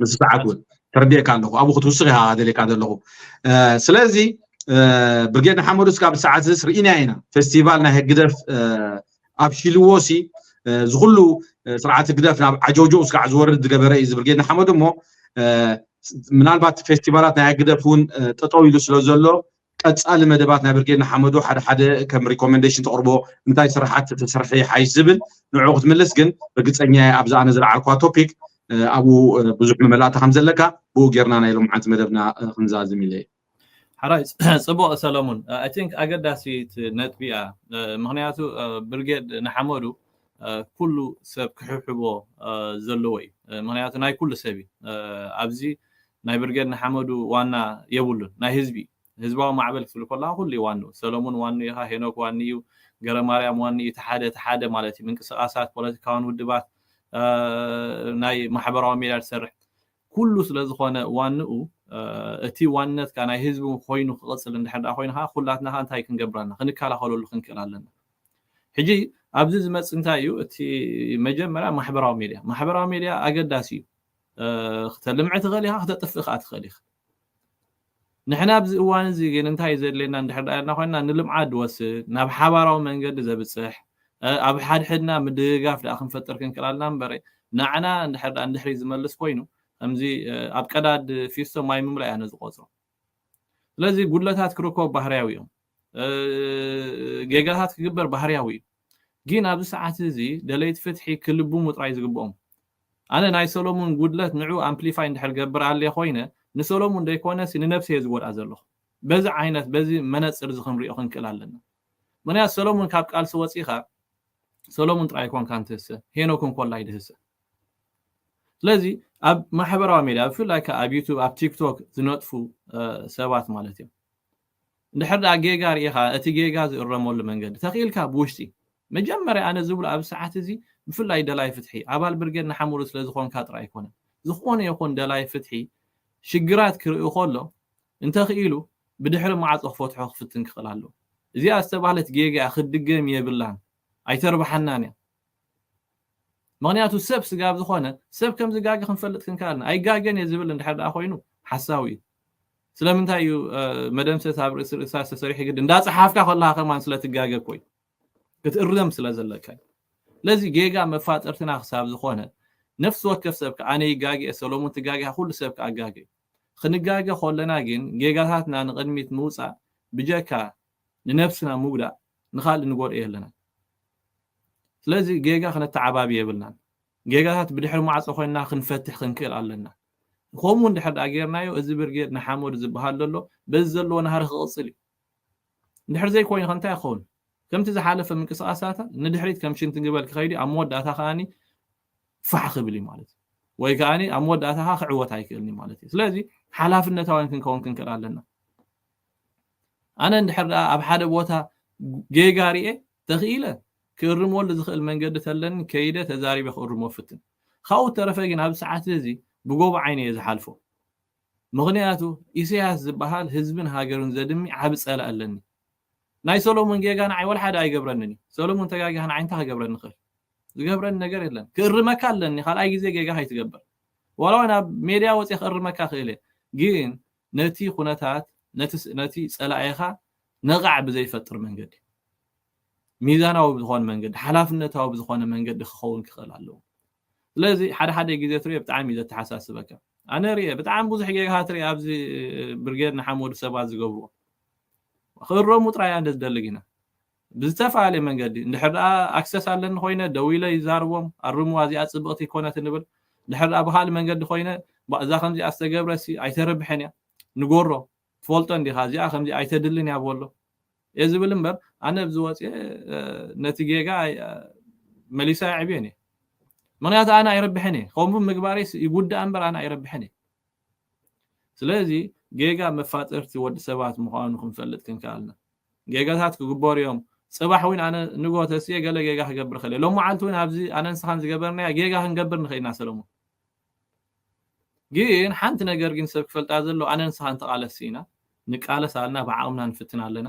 ምስ ሰዓት እውን ተረዲእካ ኣለኹ። ኣብኡ ክትውስኽ ኢኻ ደሊካ ዘለኹ። ስለዚ ብርጌድ ንሓመዱ እስካብ ሰዓት ዝስ ርኢና ኢና ፌስቲቫል ናይ ህግደፍ ኣብ ሽልዎ ሲ ዝኩሉ ስርዓት ህግደፍ ናብ ዓጀውጀው እስካዕ ዝወርድ ዝገበረ እዩ ዝብል ጌና ሓመዱ እሞ ምናልባት ፌስቲቫላት ናይ ህግደፍ እውን ጠጠው ኢሉ ስለ ዘሎ ቀፃሊ መደባት ናይ ብርጌድ ንሓመዱ ሓደ ሓደ ከም ሪኮሜንዴሽን ተቅርቦ እንታይ ስራሓት ተሰርሐ ይሓይሽ ዝብል ንዑ ክትምልስ ግን ርግፀኛ ኣብዚ ኣነ ዝለዓልኳ ቶፒክ ኣብኡ ብዙሕ መመላእታ ከም ዘለካ ብኡ ጌርና ናይ ሎምዓንቲ መደብና ክንዛዝም ኢለ ሓራይ ጽቡቕ ሰለሙን። I think ኣገዳሲት ነጥቢ እያ። ምክንያቱ ብርጌድ ንሓመዱ ኩሉ ሰብ ክሕብሕቦ ዘለዎ እዩ። ምክንያቱ ናይ ኩሉ ሰብ እዩ። ኣብዚ ናይ ብርጌድ ንሓመዱ ዋና የብሉን፣ ናይ ህዝቢ ህዝባዊ ማዕበል ክትብል ከለካ ኩሉ ዋኑ ሰለሙን ዋኑ ኢኻ፣ ሄኖክ ዋኑ እዩ፣ ገረማርያም ዋኑ እዩ፣ ተሓደ ተሓደ ማለት እዩ። ምንቅስቃሳት ፖለቲካውን ውድባት ናይ ማሕበራዊ ሜድያ ዝሰርሕ ኩሉ ስለ ዝኾነ ዋንኡ እቲ ዋንነት ካ ናይ ህዝቢ ኮይኑ ክቕፅል እንድሕር ደኣ ኮይኑ ከዓ ኩላትና ከዓ እንታይ ክንገብር ኣለና? ክንከላኸለሉ ክንክእል ኣለና። ሕጂ ኣብዚ ዝመፅ እንታይ እዩ? እቲ መጀመርያ ማሕበራዊ ሜድያ ማሕበራዊ ሜድያ ኣገዳሲ እዩ። ክተልምዕ ትኽእል ኢኻ፣ ክተጥፍእ ከዓ ትኽእል ኢኻ። ንሕና ኣብዚ እዋን እዚ ግን እንታይ ዘድልየና እንድሕር ደኣ ኢልና ኮይንና ንልምዓት ዝወስድ ናብ ሓባራዊ መንገዲ ዘብፅሕ ኣብ ሓድሕድና ምድግጋፍ ደኣ ክንፈጥር ክንክእል ኣለና እምበር ንዓና እንድሕር ደኣ እንድሕሪ ዝመልስ ኮይኑ ከምዚ ኣብ ቀዳድ ፊስቶ ማይ ምምላእ እያ ነዚ ቆፅሮ። ስለዚ ጉድለታት ክርከቡ ባህርያዊ እዮም። ጌጋታት ክግበር ባህርያዊ እዩ። ግን ኣብዚ ሰዓት እዚ ደለይቲ ፍትሒ ክልብሙ ጥራይ ዝግብኦም። ኣነ ናይ ሰሎሙን ጉድለት ንዑ ኣምፕሊፋይ እንድሕር ገብር ኣለ ኮይነ ንሰሎሙን ደይኮነሲ ንነብሲ እየ ዝጎድኣ ዘለኹ። በዚ ዓይነት በዚ መነፅር እዚ ክንሪኦ ክንክእል ኣለና። ምክንያቱ ሰሎሙን ካብ ቃልሲ ወፂኻ ሰሎሙን ጥራይ ኣይኮንካን ትህሰ፣ ሄኖክ እንኮላ ይድህሰ። ስለዚ ኣብ ማሕበራዊ ሜድያ ብፍላይ ከ ኣብ ዩቱብ ኣብ ቲክቶክ ዝነጥፉ ሰባት ማለት እዮም። እንድሕር ደኣ ጌጋ ርኢኻ እቲ ጌጋ ዝእረመሉ መንገዲ ተኽኢልካ ብውሽጢ መጀመርያ ኣነ ዝብሎ ኣብ ሰዓት እዚ ብፍላይ ደላይ ፍትሒ ኣባል ብርጌድ ንሓመዱ ስለ ዝኾንካ ጥራይ ኣይኮነን። ዝኾነ ይኹን ደላይ ፍትሒ ሽግራት ክርኢ ከሎ እንተኽኢሉ ብድሕሪ ማዕፆ ክፈትሖ ክፍትን ክኽእል ኣለዎ። እዚኣ ዝተባህለት ጌጋ ክትድገም የብላን፣ ኣይተርብሓናን እያ። ምክንያቱ ሰብ ስጋብ ዝኾነ ሰብ ከም ዝጋገ ክንፈልጥ ክንከኣልና ኣይጋገን እየ ዝብል እንድሕር ደኣ ኮይኑ ሓሳዊ እዩ። ስለምንታይ እዩ መደምሰስ ኣብ ርእሲ ርእሳ ዝተሰሪሑ ግዲ እንዳፀሓፍካ ከለካ ከማን ስለትጋገ እኮ እዩ ክትእረም ስለ ዘለካ እዩ። ስለዚ ጌጋ መፋጠርትና ክሳብ ዝኾነ ነፍሲ ወከፍ ሰብ ከ ኣነ ይጋገ እየ ሰሎሙን ትጋገ ኩሉ ሰብ ከ ኣጋገ እዩ። ክንጋገ ከለና ግን ጌጋታትና ንቕድሚት ምውፃእ ብጀካ ንነብስና ምጉዳእ ንኻልእ ንጎድኦ የለና። ስለዚ ጌጋ ክነተዓባቢ የብልናን። ጌጋታት ብድሕሪ ማዕፆ ኮይንና ክንፈትሕ ክንክእል ኣለና። ከምኡ እንድሕር ደኣ ጌርናዮ እዚ ብርጌድ ንሓመዱ ዝበሃል ዘሎ በዚ ዘለዎ ናህሪ ክቕፅል እዩ። እንድሕር ዘይኮይኑ ከ እንታይ ይኸውን? ከምቲ ዝሓለፈ ምንቅስቃሳት ንድሕሪት ከም ሽንቲ ግበል ክኸይዱ ኣብ መወዳእታ ከዓኒ ፋሕ ክብል እዩ ማለት እዩ። ወይ ከዓኒ ኣብ መወዳእታ ከዓ ክዕወት ኣይክእልን እዩ ማለት እዩ። ስለዚ ሓላፍነታውያን ክንከውን ክንክእል ኣለና። ኣነ እንድሕር ደኣ ኣብ ሓደ ቦታ ጌጋ ርኤ ተኽኢለ ክእርመሉ ዝኽእል መንገዲ ተለኒ ከይደ ተዛሪበ ክእርሞ ፍትን። ካብኡ ተረፈ ግን ኣብ ሰዓት እዚ ብጎቦ ዓይነ እየ ዝሓልፎ። ምኽንያቱ ኢሳያስ ዝበሃል ህዝብን ሃገርን ዘድሚ ዓቢ ጸላእ ኣለኒ። ናይ ሰሎሙን ጌጋ ንዓይ ወላ ሓደ ኣይገብረንን እዩ። ሰሎሙን ተጋጊኻ ንዓይ እንታይ ክገብረኒ ይኽእል? ዝገብረኒ ነገር የለን። ክእርመካ ኣለኒ፣ ካልኣይ ግዜ ጌጋ ከይትገብር። ዋላ እውን ኣብ ሜድያ ወፅየ ክእርመካ ክእል እየ። ግን ነቲ ኩነታት ነቲ ጸላኢኻ ነቓዕ ብዘይፈጥር መንገዲ ሚዛናዊ ብዝኾነ መንገዲ ሓላፍነታዊ ብዝኾነ መንገዲ ክኸውን ክኽእል ኣለዎ። ስለዚ ሓደ ሓደ ግዜ ትሪኦ ብጣዕሚ እዩ ዘተሓሳስበካ። ኣነ ሪኤ ብጣዕሚ ብዙሕ ጌጋታት ሪኤ ኣብዚ ብርጌድ ንሓመዱ ሰባት ዝገብርዎ ክእረሙ ጥራይ እያ እንደ ዝደሊ ግና ብዝተፈላለየ መንገዲ እንድሕር ደኣ ኣክሰስ ኣለኒ ኮይነ ደው ኢለ ይዛርቦም ኣርምዋ እዚኣ ፅብቕቲ ይኮነት ንብል እንድሕር ደኣ ብካልእ መንገዲ ኮይነ እዛ ከምዚኣ ዝተገብረሲ ኣይተርብሕን እያ ንጎሮ ትፈልጦ እንዲኻ እዚኣ ከምዚ ኣይተድልን እያ በሎ እየ ዝብል እምበር ኣነ ኣብዚ ወፅየ ነቲ ጌጋ መሊሰ ኣየዕብዮን እየ ምክንያቱ ኣነ ኣይረብሐን እየ። ከምኡ ምግባረይ ይጉዳእ እምበር ኣነ ኣይረብሐን እየ። ስለዚ ጌጋ መፋጠርቲ ወዲ ሰባት ምዃኑ ክንፈልጥ ክንከኣልና፣ ጌጋታት ክግበሩ እዮም። ጽባሕ እውን ኣነ ንጎ ተስየ ገለ ጌጋ ክገብር ክእል እየ። ሎም መዓልቲ እውን ኣብዚ ኣነ ንስኻን ዝገበርናያ ጌጋ ክንገብር ንኽእል ኢና ሰለሙን። ግን ሓንቲ ነገር ግን ሰብ ክፈልጣ ዘሎ ኣነ ንስኻን ተቓለስቲ ኢና። ንቃለስ ኣለና፣ ብዓቕምና ንፍትን ኣለና።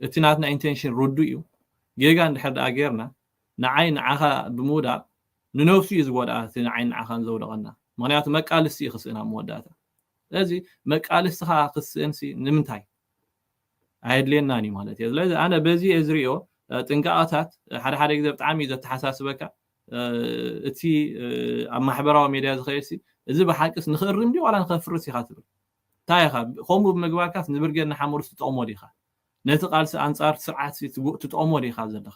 እቲ ናትና ኢንቴንሽን ርዱእ እዩ። ጌጋ እንድሕር ደኣ ጌርና ንዓይ ንዓኻ ብምውዳቕ ንነብሱ እዩ ዝጎድኣ እቲ ንዓይ ንዓኻን ዘውደቐና። ምክንያቱ መቃልስቲ እዩ ክስእን ኣብ መወዳእታ። ስለዚ መቃልስቲ ከዓ ክስእንሲ ንምንታይ? ኣየድልየናን እዩ ማለት እዩ። ስለዚ ኣነ በዚ እየ ዝሪኦ። ጥንቃቐታት ሓደ ሓደ ግዜ ብጣዕሚ እዩ ዘተሓሳስበካ። እቲ ኣብ ማሕበራዊ ሜድያ ዝኸይድሲ እዚ ብሓቂስ ንኽእርም ድዩ ዋላ ንኸፍርስ ኢኻ ትብል? እንታይ ኢኻ ከምኡ ብምግባርካስ ንብርጌድ ንሓመዱስ ትጠቕሞ ዲኻ? ነቲ ቃልሲ ኣንጻር ስርዓት ትጠቕሞ ዲኻ ዘለኻ?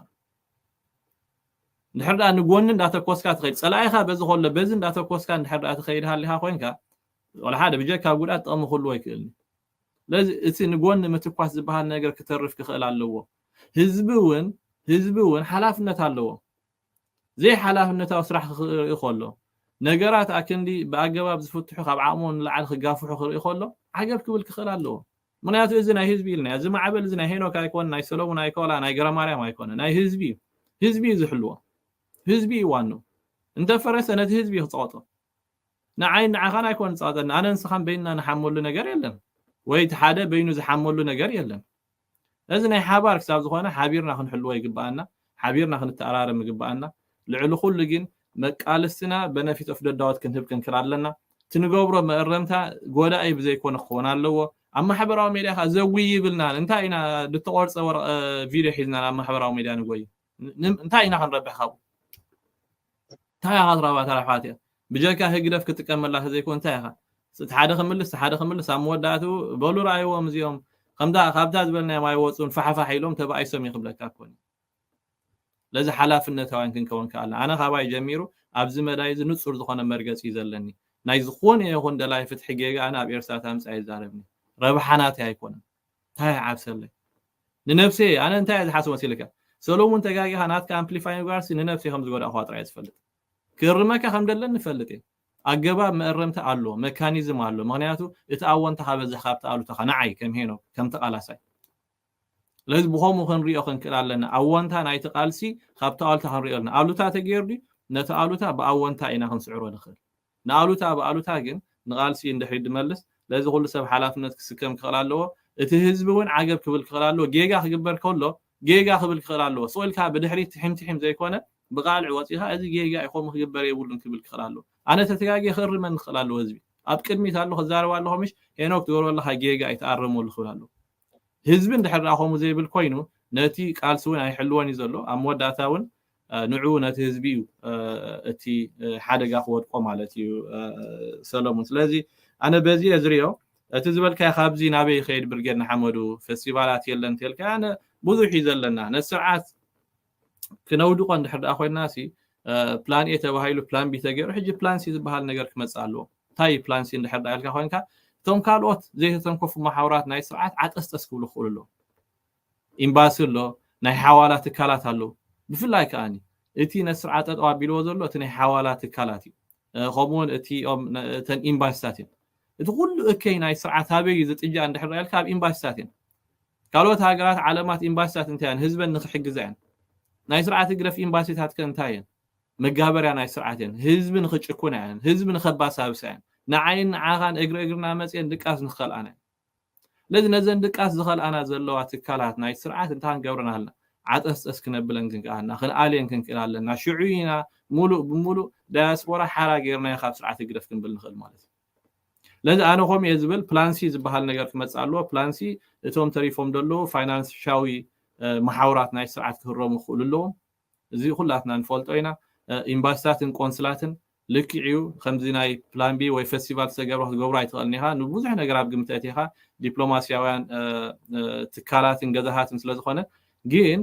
እንድሕር ደኣ ንጎኒ እንዳተኮስካ ትኸይድ፣ ጸላኢኻ በዚ ከሎ በዚ እንዳተኮስካ እንድሕር ደኣ ትኸይድ ሃሊኻ ኮይንካ፣ ወላ ሓደ ብጀካ ጉድኣት ጥቕሚ ክህልዎ ኣይክእልን። ስለዚ እቲ ንጎኒ ምትኳስ ዝበሃል ነገር ክተርፍ ክኽእል ኣለዎ። ህዝቢ እውን ህዝቢ እውን ሓላፍነት ኣለዎ። ዘይሓላፍነታዊ ስራሕ ክርኢ ከሎ ነገራት ኣክንዲ ብኣገባብ ዝፍትሑ ካብ ዓቕሞም ንላዕሊ ክጋፍሑ ክርኢ ከሎ ዓገብ ክብል ክኽእል ኣለዎ። ምክንያቱ እዚ ናይ ህዝቢ ኢልና እዚ ማዕበል እዚ ናይ ሄኖክ ኣይኮነ፣ ናይ ሰሎሙን ኣይኮላ፣ ናይ ገረማርያም ኣይኮነ፣ ናይ ህዝቢ እዩ። ህዝቢ እዩ ዝሕልዎ። ህዝቢ እዩ ዋኑ። እንተፈረሰ ነቲ ህዝቢ እዩ ክፀቐጦ። ንዓይ ንዓኻን ኣይኮን ዝፀቐጠና። ኣነ ንስኻን በይንና ንሓመሉ ነገር የለን ወይ እቲ ሓደ በይኑ ዝሓመሉ ነገር የለን። እዚ ናይ ሓባር ክሳብ ዝኾነ ሓቢርና ክንሕልዎ ይግብኣና፣ ሓቢርና ክንተኣራረም ይግብኣና። ልዕሊ ኩሉ ግን መቃልስትና በነፊት ኦፍ ደዳወት ክንህብ ክንክል ኣለና። እቲ ንገብሮ መእረምታ ጎዳኢ ብዘይኮነ ክኸውን ኣለዎ። ኣብ ማሕበራዊ ሜድያ ከዓ ዘጉይ ይብልናን እንታይ ኢና ድተቆርፀ ወረ ቪድዮ ሒዝና ናብ ማሕበራዊ ሜድያ ንጎይ እንታይ ኢና ክንረብሕ ካብኡ? እንታይ ኢኻ ትረኽባ ተረፋት እያ? ብጀካ ህግደፍ ክጥቀመላ ተዘይኮን እንታይ ኢኻ እቲ ሓደ ክምልስ ሓደ ክምልስ ኣብ መወዳእትኡ በሉ ረኣይዎም እዚኦም ከምታ ካብታ ዝበልናዮም ኣይወፁን ፋሕፋሕ ኢሎም ተባኢሶም እዩ ክብለካ እኮ። ለዚ ሓላፍነታውያን ክንከውን ከኣልና ኣነ ካባይ ጀሚሩ ኣብዚ መዳይ እዚ ንፁር ዝኾነ መርገፂ እዩ ዘለኒ። ናይ ዝኾነ ይኹን ደላይ ፍትሒ ጌጋ ኣነ ኣብ ኤርትራ ታምፃ ይዛረብኒ ረብሓናት ኣይኮነን። እንታይ ዓብሰለይ ንነብሰ ኣነ እንታይ ዝሓስብ መሲልካ ሰሎሙን ተጋጊኻ ናትካ ኣምፕሊፋይ ምግባርሲ ንነብሰ ከም ዝጎዳእኳ ጥራይ ዝፈልጥ ክርመካ ከም ደለን ንፈልጥ እየ። ኣገባብ መእረምቲ ኣሎ፣ መካኒዝም ኣሎ። ምክንያቱ እቲ ኣወንታ ካበዝሕ ካብቲ ኣሉታኻ ንዓይ ከም ሄኖክ ከም ተቃላሳይ ስለዚ ብኸምኡ ክንሪኦ ክንክእል ኣለና። ኣወንታ ናይቲ ቃልሲ ካብቲ ኣሉታ ክንሪኦ ኣለና። ኣሉታ ተገይሩ ድዩ ነቲ ኣሉታ ብኣወንታ ኢና ክንስዕሮ ንኽእል። ንኣሉታ ብኣሉታ ግን ንቓልሲ እንድሕሪ ድመልስ ለዚ ኩሉ ሰብ ሓላፍነት ክስከም ክኽእል ኣለዎ። እቲ ህዝቢ እውን ዓገብ ክብል ክኽእል ኣለዎ። ጌጋ ክግበር ከሎ ጌጋ ክብል ክኽእል ኣለዎ። ስቕ ኢልካ ብድሕሪት ትሒም ትሒም ዘይኮነ ብቓልዕ ወፂኻ እዚ ጌጋ እዩ ከምኡ ክግበር የብሉን ክብል ክኽእል ኣለዎ። ኣነ ተተጋጌ ክእርመኒ ክኽእል ኣለዎ ህዝቢ ኣብ ቅድሚት ኣሎ ክዛረብ ኣለኹ ምሽ ሄኖክ ትገብሮ ኣለኻ ጌጋ እዩ ተኣረመሉ ክብል ኣለዎ። ህዝቢ እንድሕር ደኣ ከምኡ ዘይብል ኮይኑ ነቲ ቃልሲ እውን ኣይሕልወን እዩ ዘሎ ኣብ መወዳእታ እውን ንዑ ነቲ ህዝቢ እዩ እቲ ሓደጋ ክወድቆ ማለት እዩ ሰለሙን ስለዚ ኣነ በዚ እየ ዝሪኦ እቲ ዝበልካዮ ካብዚ ናበይ ይኸይድ ብርጌድ ንሓመዱ ፈስቲቫላት የለን ተልካ ኣነ ብዙሕ እዩ ዘለና ነቲ ስርዓት ክነውድቆ እንድሕር ደኣ ኮይንና ሲ ፕላን ኤ ተባሂሉ ፕላን ቢ ተገይሩ ሕጂ ፕላን ሲ ዝበሃል ነገር ክመፅእ ኣለዎ እንታይ ፕላን ሲ እንድሕር ደኣ ኢልካ ኮይንካ እቶም ካልኦት ዘይተተንከፉ መሓውራት ናይ ስርዓት ዓጠስጠስ ክብሉ ክኽእሉ ኣለዎም ኤምባሲ ኣሎ ናይ ሓዋላ ትካላት ኣለዉ ብፍላይ ከዓኒ እቲ ነቲ ስርዓት ጠጠው ኣቢልዎ ዘሎ እቲ ናይ ሓዋላ ትካላት እዩ ከምኡውን እቲኦም እተን ኤምባሲታት እየን እቲ ኩሉ እከይ ናይ ስርዓት ኣበይ እዩ ዝጥጃ እንድሕር ኢልካ ኣብ ኤምባሲታት እየን ካልኦት ሃገራት ዓለማት ኤምባሲታት እንታይ እየን ህዝበን ንክሕግዛ እየን ናይ ስርዓት ህግደፍ ኤምባሲታት ከ እንታይ እየን መጋበርያ ናይ ስርዓት እየን ህዝቢ ንክጭኩና እየን ህዝቢ ንከባሳብሳ እየን ንዓይን ንዓኻን እግሪ እግርና መፅየን ድቃስ ንክከልኣና እየን ስለዚ ነዘን ድቃስ ዝኸልኣና ዘለዋ ትካላት ናይ ስርዓት እንታይ ክንገብረን ኣለና? ዓጠስጠስ ክነብለን ክንክኣልና ክንኣልየን ክንክእል ኣለና። ሽዑ ኢና ሙሉእ ብሙሉእ ዳያስፖራ ሓራ ጌርናዮ ካብ ስርዓት ህግደፍ ክንብል ንኽእል ማለት እዩ። ስለዚ ኣነ ከምኡ እየ ዝብል ፕላን ሲ ዝበሃል ነገር ክመፅእ ኣለዎ። ፕላን ሲ እቶም ተሪፎም ዘለዉ ፋይናንሻዊ መሓውራት ናይ ስርዓት ክህረሙ ክኽእሉ ኣለዎም። እዚ ኩላትና ንፈልጦ ኢና ኤምባስታትን ቆንስላትን ልክዕ እዩ ከምዚ ናይ ፕላን ቢ ወይ ፈስቲቫል ዝተገብረ ክትገብሮ ኣይትኽእልን ኢኻ ንብዙሕ ነገር ኣብ ግምት ኣእቲኻ ዲፕሎማስያውያን ትካላትን ገዛታትን ስለዝኾነ ግን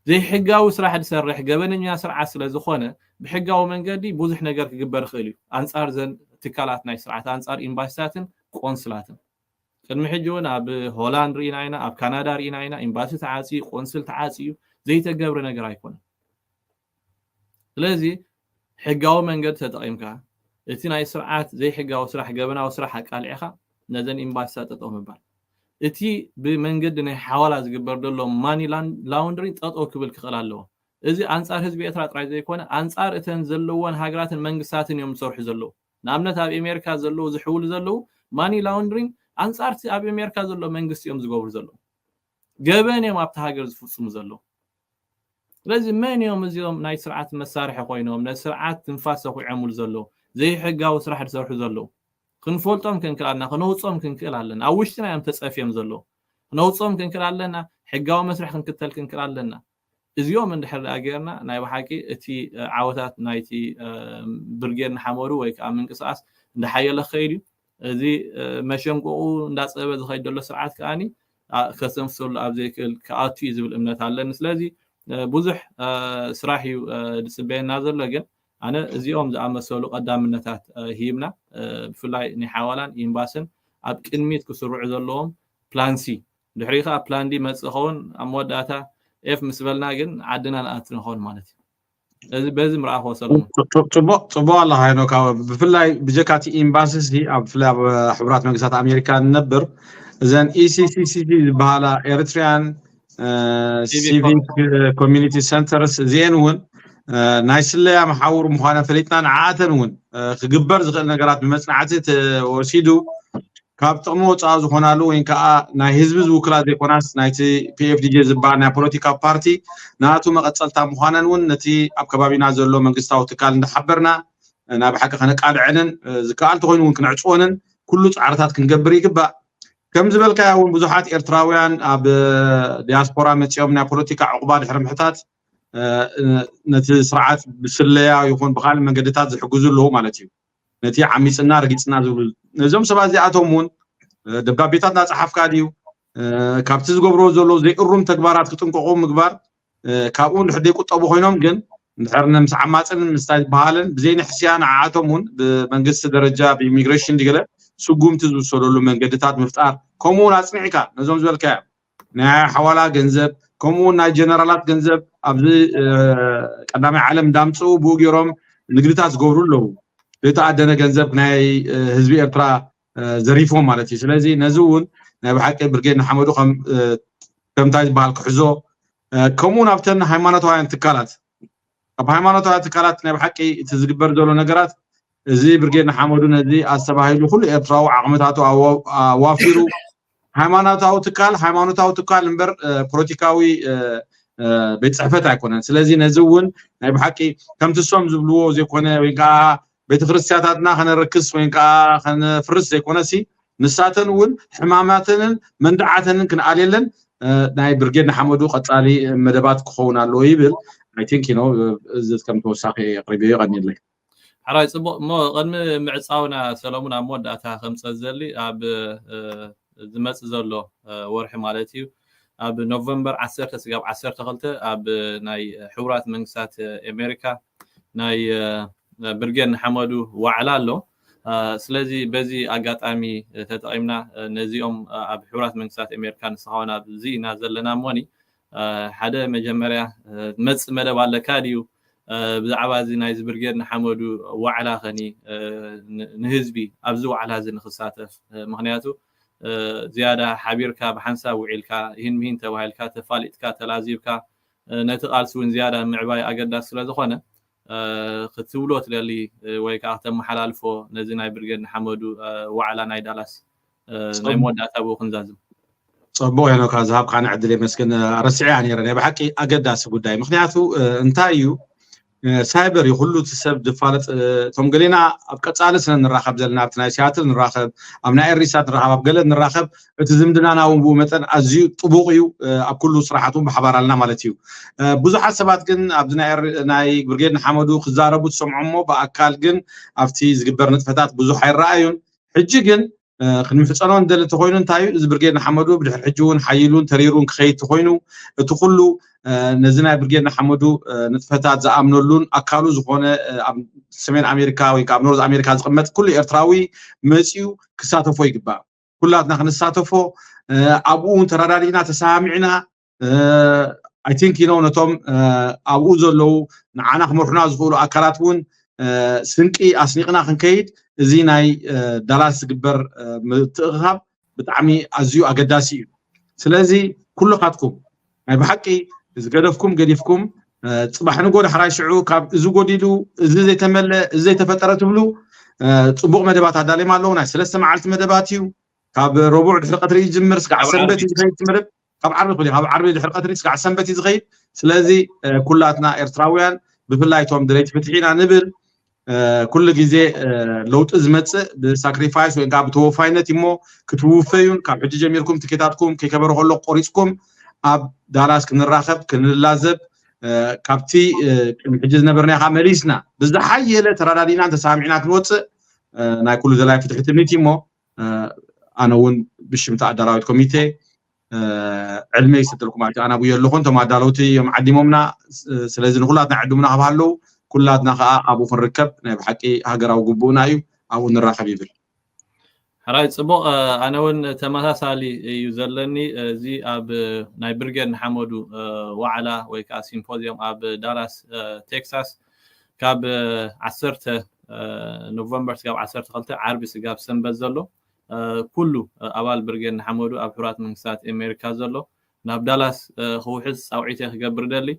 ዘይሕጋዊ ስራሕ ዝሰርሕ ገበነኛ ስርዓት ስለዝኾነ ብሕጋዊ መንገዲ ብዙሕ ነገር ክግበር ይኽእል እዩ ኣንፃር ዘን ትካላት ናይ ስርዓት ኣንፃር ኤምባስታትን ቆንስላትን ቅድሚ ሕጂ እውን ኣብ ሆላንድ ርኢና ኢና ኣብ ካናዳ ርኢና ኢና ኤምባሲ ተዓፅዩ ቆንስል ተዓፅዩ ዘይተገብረ ነገር ኣይኮነን ስለዚ ሕጋዊ መንገዲ ተጠቒምካ እቲ ናይ ስርዓት ዘይሕጋዊ ስራሕ ገበናዊ ስራሕ ኣቃሊዕኻ ነዘን ኤምባሲታት ጠጠው ምባል። እቲ ብመንገዲ ናይ ሓዋላ ዝግበር ዘሎ ማኒ ላውንድሪንግ ጠጠው ክብል ክኽእል ኣለዎ። እዚ ኣንፃር ህዝቢ ኤርትራ ጥራይ ዘይኮነ ኣንፃር እተን ዘለዎን ሃገራትን መንግስታትን እዮም ዝሰርሑ ዘለዉ። ንኣብነት ኣብ ኣሜሪካ ዘለዉ ዝሕውሉ ዘለዉ ማኒ ላውንድሪንግ ኣንፃርቲ ኣብ ኣሜሪካ ዘሎ መንግስቲ እዮም ዝገብሩ ዘለዉ። ገበን እዮም ኣብቲ ሃገር ዝፍፅሙ ዘለዉ። ስለዚ መን እዮም እዚኦም ናይ ስርዓት መሳርሒ ኮይኖም ነቲ ስርዓት ትንፋስ ሰኹዐምሉ ዘለዉ ዘይሕጋዊ ስራሕ ዝሰርሑ ዘለዉ? ክንፈልጦም ክንክእል ኣለና፣ ክነውፅኦም ክንክእል ኣለና። ኣብ ውሽጥና እዮም ተፀፍዮም ዘለዉ። ክነውፅኦም ክንክእል ኣለና፣ ሕጋዊ መስርሕ ክንክተል ክንክእል ኣለና። እዚኦም እንድሕር ደኣ ጌርና ናይ ብሓቂ እቲ ዓወታት ናይቲ ብርጌድ ንሓመዱ ወይ ከዓ ምንቅስቃስ እንዳሓየለ ክኸይድ እዩ። እዚ መሸንቆቁ እንዳፀበ ዝኸይድ ዘሎ ስርዓት ከዓኒ ከሰንፍሰሉ ኣብ ዘይክእል ክኣቱ እዩ ዝብል እምነት ኣለኒ። ስለዚ ብዙሕ ስራሕ እዩ ዝፅበየና ዘሎ። ግን ኣነ እዚኦም ዝኣመሰሉ ቀዳምነታት ሂብና ብፍላይ ናይ ሓዋላን ኤምባስን ኣብ ቅድሚት ክስርዑ ዘለዎም ፕላን ሲ ድሕሪ ከዓ ፕላን ዲ መፅእ ኸውን ኣብ መወዳእታ ኤፍ ምስ በልና ግን ዓድና ንኣት ንኸውን ማለት እዩ። በዚ ምርኣኾ ሰለሙን። ፅቡቅ ፅቡቅ ኣለካ ሄኖካ። ብፍላይ ብጀካ እቲ ኤምባሲ ሲ ኣብ ብፍላይ ኣብ ሕቡራት መንግስታት ኣሜሪካ ንነብር እዘን ኢሲሲሲሲ ዝበሃላ ኤሪትሪያን ሲቪክ ኮሚኒቲ ሰንተርስ እዚአን እውን ናይ ስለያ መሓውር ምዃነን ፈሊጥና ንዓኣተን እውን ክግበር ዝኽእል ነገራት ብመፅናዕቲ ተወሲዱ ካብ ጥቕሚ ወፃኢ ዝኾናሉ ወይ ከዓ ናይ ህዝቢ ዝውክላ ዘይኮናስ ናይቲ ፒኤፍዲጂ ዝበሃል ናይ ፖለቲካ ፓርቲ ናቱ መቐፀልታ ምዃነን እውን ነቲ ኣብ ከባቢና ዘሎ መንግስታዊ ትካል እንዳሓበርና ናይ ብሓቂ ከነቃልዐንን ዝከኣል ተኮይኑ እውን ክነዕፅወንን ኩሉ ፃዕርታት ክንገብር ይግባእ። ከም ዝበልካዮ እውን ብዙሓት ኤርትራውያን ኣብ ዲያስፖራ መፂኦም ናይ ፖለቲካ ዕቑባ ድሕሪ ምሕታት ነቲ ስርዓት ብስለያ ይኹን ብካልእ መንገድታት ዝሕግዙ ኣለዉ ማለት እዩ። ነቲ ዓሚፅና ረጊፅና ዝብሉ ነዞም ሰባት እዚኣቶም እውን ደብዳቤታት እናፀሓፍካ ድዩ ካብቲ ዝገብርዎ ዘለዉ ዘይእሩም ተግባራት ክጥንቀቑ ምግባር ካብኡ እንድሕር ዘይቁጠቡ ኮይኖም ግን እንድሕር ምስ ዓማፅን ምስታይ ዝበሃልን ብዘይንሕስያ ንዓኣቶም እውን ብመንግስቲ ደረጃ ብኢሚግሬሽን ድገለ ስጉምቲ ዝውሰደሉ መንገድታት ምፍጣር ከምኡ እውን ኣፅኒዕካ ነዞም ዝበልካዮ ናይ ሓዋላ ገንዘብ ከምኡ እውን ናይ ጀነራላት ገንዘብ ኣብዚ ቀዳማይ ዓለም እንዳምፅኡ ብኡ ገይሮም ንግድታት ዝገብሩ ኣለዉ። ዘይተኣደነ ገንዘብ ናይ ህዝቢ ኤርትራ ዘሪፎም ማለት እዩ። ስለዚ ነዚ እውን ናይ ብሓቂ ብርጌድ ንሓመዱ ከምታይ ዝበሃል ክሕዞ ከምኡ እውን ኣብተን ሃይማኖታውያን ትካላት ኣብ ሃይማኖታዊ ትካላት ናይ ብሓቂ እቲ ዝግበር ዘሎ ነገራት እዚ ብርጌድ ንሓመዱ ነዚ ኣስተባሂሉ ኩሉ ኤርትራዊ ዓቕምታቱ ኣዋፊሩ ሃይማኖታዊ ትካል ሃይማኖታዊ ትካል እምበር ፖለቲካዊ ቤት ፅሕፈት ኣይኮነን። ስለዚ ነዚ እውን ናይ ብሓቂ ከምቲ እሶም ዝብልዎ ዘይኮነ ወይ ከዓ ቤተክርስትያታትና ከነረክስ ወይ ከዓ ከነፍርስ ዘይኮነሲ ንሳተን እውን ሕማማተንን መንድዓተንን ክንኣልየለን ናይ ብርጌድ ንሓመዱ ቀፃሊ መደባት ክኸውን ኣለዎ ይብል። I think you know እዚ ከም ተወሳኺ ኣቅሪበዮ ቀኒለይ። ሕራይ ፅቡቅ እሞ ቅድሚ ምዕፃውና ሰለሙን ኣብ መወዳእታ ከምፀ ዘሊ ኣብ ዝመፅእ ዘሎ ወርሒ ማለት እዩ ኣብ ኖቨምበር ዓሰርተ ስጋብ ዓሰርተ ክልተ ኣብ ናይ ሕቡራት መንግስታት ኣሜሪካ ናይ ብርጌድ ንሓመዱ ዋዕላ ኣሎ። ስለዚ በዚ ኣጋጣሚ ተጠቒምና ነዚኦም ኣብ ሕቡራት መንግስታት ኣሜሪካ ንስኻውን ኣብዚ ኢና ዘለና እሞኒ ሓደ መጀመርያ መፅእ መደብ ኣለካ ድዩ? ብዛዕባ እዚ ናይዚ ብርጌድ ንሓመዱ ዋዕላ ከኒ ንህዝቢ ኣብዚ ዋዕላ እዚ ንክሳተፍ ምክንያቱ ዝያዳ ሓቢርካ ብሓንሳብ ውዒልካ ይህን ምሂን ተባሂልካ ተፋሊጥካ ተላዚብካ ነቲ ቃልሲ እውን ዝያዳ ምዕባይ ኣገዳሲ ስለዝኾነ ክትብሎ ትደሊ ወይ ከዓ ክተመሓላልፎ ነዚ ናይ ብርጌድ ንሓመዱ ዋዕላ ናይ ዳላስ ናይ መወዳእታ ብኡ ክንዛዝም። ፅቡቅ ሄኖካ ዝሃብካኒ ዕድል የመስግን። ረሲዐያ ነይረ ናይ ብሓቂ ኣገዳሲ ጉዳይ ምክንያቱ እንታይ እዩ ሳይበር እዩ ኩሉ እቲ ሰብ ዝፋለጥ እቶም ገሌና ኣብ ቀፃሊ ስለ ንራኸብ ዘለና ኣብቲ ናይ ሲያትል ንራኸብ ኣብ ናይ ኤሪሳት ንራኸብ ኣብ ገለ ንራኸብ እቲ ዝምድናና እውን ብኡ መጠን ኣዝዩ ጥቡቕ እዩ ኣብ ኩሉ ስራሓት እውን ብሓባር ኣለና ማለት እዩ ብዙሓት ሰባት ግን ኣብዚ ናይ ብርጌድ ንሓመዱ ክዛረቡ ትሰምዖ እሞ ብኣካል ግን ኣብቲ ዝግበር ንጥፈታት ብዙሕ ኣይረኣዩን ሕጂ ግን ክንምሕፀኖ እንደሊ እንተኮይኑ እንታይ እዩ እዚ ብርጌድ ንሓመዱ ብድሕሪ ሕጂ እውን ሓይሉን ተሪሩን ክኸይድ ተኮይኑ እቲ ኩሉ ነዚ ናይ ብርጌድ ንሓመዱ ንጥፈታት ዝኣምነሉን ኣካሉ ዝኾነ ኣብ ሰሜን ኣሜሪካ ወይ ኣብ ኖርዝ ኣሜሪካ ዝቕመጥ ኩሉ ኤርትራዊ መፂኡ ክሳተፎ ይግባእ ኩላትና ክንሳተፎ ኣብኡ እውን ተረዳዲእና ተሰማሚዕና I think you know ነቶም ኣብኡ ዘለዉ ንዓና ክመርሑና ዝኽእሉ ኣካላት እውን ስንቂ ኣስኒቕና ክንከይድ እዚ ናይ ዳላስ ዝግበር ምትእኽኻብ ብጣዕሚ ኣዝዩ ኣገዳሲ እዩ። ስለዚ ኩልኻትኩም ናይ ብሓቂ ዝገደፍኩም ገዲፍኩም፣ ጽባሕ ንጎ ዳሕራይ ሽዑ ካብ እዚ ጎዲሉ፣ እዚ ዘይተመለ፣ እዚ ዘይተፈጠረ ትብሉ፣ ጽቡቕ መደባት ኣዳልዮም ኣለዉ። ናይ ሰለስተ መዓልቲ መደባት እዩ። ካብ ረቡዕ ድሕሪ ቀትሪ ይጅምር ስጋዕ ሰንበት እዩ ዝኸይድ ትምህርት። ካብ ዓርቢ ክብል ካብ ዓርቢ ድሕሪ ቀትሪ ስጋዕ ሰንበት እዩ ዝኸይድ። ስለዚ ኩላትና ኤርትራውያን ብፍላይ እቶም ድለይቲ ፍትሒ ኢና ንብል፣ ኩሉ ግዜ ለውጢ ዝመፅእ ብሳክሪፋይስ ወይ ከዓ ብተወፋይነት እሞ ክትውፈዩን ካብ ሕጂ ጀሚርኩም ትኬታትኩም ከይከበረ ከሎ ቆሪፅኩም ኣብ ዳላስ ክንራኸብ ክንላዘብ፣ ካብቲ ቅድሚ ሕጂ ዝነበርና ኢኻ መሊስና ብዝሓየለ ተረዳዲእናን ተሳሚዕና ክንወፅእ ናይ ኩሉ ዘላይ ፍትሒ ትምኒት እሞ ኣነ እውን ብሽምቲ ኣዳላዊት ኮሚቴ ዕድመ ይሰደልኩም ማለት እዩ። ኣነ ኣብኡ የለኹን፣ እቶም ኣዳለውቲ እዮም ዓዲሞምና። ስለዚ ንኩላትና ዕድሙና ክብ ኣለዉ ኩላትና ከዓ ኣብኡ ክንርከብ ናይ ብሓቂ ሃገራዊ ግቡእና እዩ። ኣብኡ ንራኸብ ይብል። ሕራይ ፅቡቕ። ኣነ እውን ተመሳሳሊ እዩ ዘለኒ። እዚ ኣብ ናይ ብርጌድ ንሓመዱ ዋዕላ ወይ ከዓ ሲምፖዚዮም ኣብ ዳላስ ቴክሳስ ካብ ዓሰርተ ኖቨምበር ስጋብ ዓሰርተ ክልተ ዓርቢ ስጋብ ሰንበት ዘሎ ኩሉ ኣባል ብርጌድ ንሓመዱ ኣብ ሕቡራት መንግስታት ኣሜሪካ ዘሎ ናብ ዳላስ ክውሕዝ ፃውዒተ ክገብር ደሊ።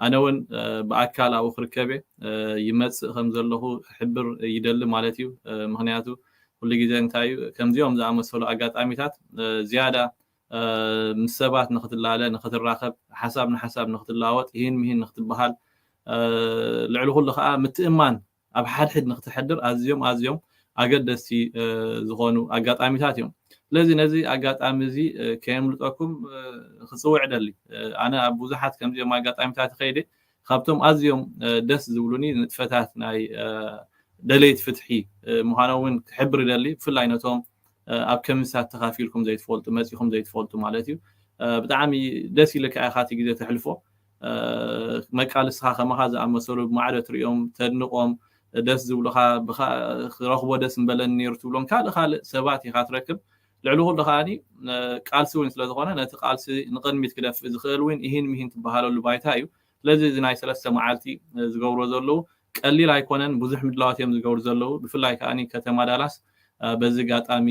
ኣነ እውን ብኣካል ኣብኡ ክርከበ ይመፅእ ከም ዘለኹ ክሕብር ይደሊ ማለት እዩ። ምክንያቱ ኩሉ ግዜ እንታይ እዩ ከምዚኦም ዝኣመሰሉ ኣጋጣሚታት ዝያዳ ምስ ሰባት ንክትላለ ንክትራኸብ ሓሳብ ንሓሳብ ንክትለዋወጥ ይህን ምሂን ንክትበሃል ልዕሊ ኩሉ ከዓ ምትእማን ኣብ ሓድሕድ ንክትሕድር ኣዝዮም ኣዝዮም ኣገደስቲ ዝኾኑ ኣጋጣሚታት እዮም። ስለዚ ነዚ ኣጋጣሚ እዚ ከየምልጠኩም ክፅውዕ ደሊ። ኣነ ኣብ ብዙሓት ከምዚኦም ኣጋጣሚታት ከይደ ካብቶም ኣዝዮም ደስ ዝብሉኒ ንጥፈታት ናይ ደለይቲ ፍትሒ ምዃኖም እውን ክሕብር ይደሊ። ብፍላይ ነቶም ኣብ ከምሳት ተኻፊልኩም ዘይትፈልጡ መፂኹም ዘይትፈልጡ ማለት እዩ። ብጣዕሚ ደስ ኢልካ ኢኻ እቲ ግዜ ተሕልፎ። መቃልስኻ ከማኻ ዝኣመሰሉ ብማዕዶ ትሪኦም ተድንቆም ደስ ዝብሉኻ ክረኽቦ ደስ ምበለኒ ነይሩ ትብሎም ካልእ ካልእ ሰባት ኢኻ ትረክብ። ልዕሊ ኩሉ ከዓኒ ቃልሲ እውን ስለዝኾነ ነቲ ቃልሲ ንቕድሚት ክደፍእ ዝኽእል እውን ይሂን ምሂን ትበሃለሉ ባይታ እዩ። ስለዚ እዚ ናይ ሰለስተ መዓልቲ ዝገብሮ ዘለዉ ቀሊል ኣይኮነን። ብዙሕ ምድላዋት እዮም ዝገብሩ ዘለዉ። ብፍላይ ከዓኒ ከተማ ዳላስ በዚ ኣጋጣሚ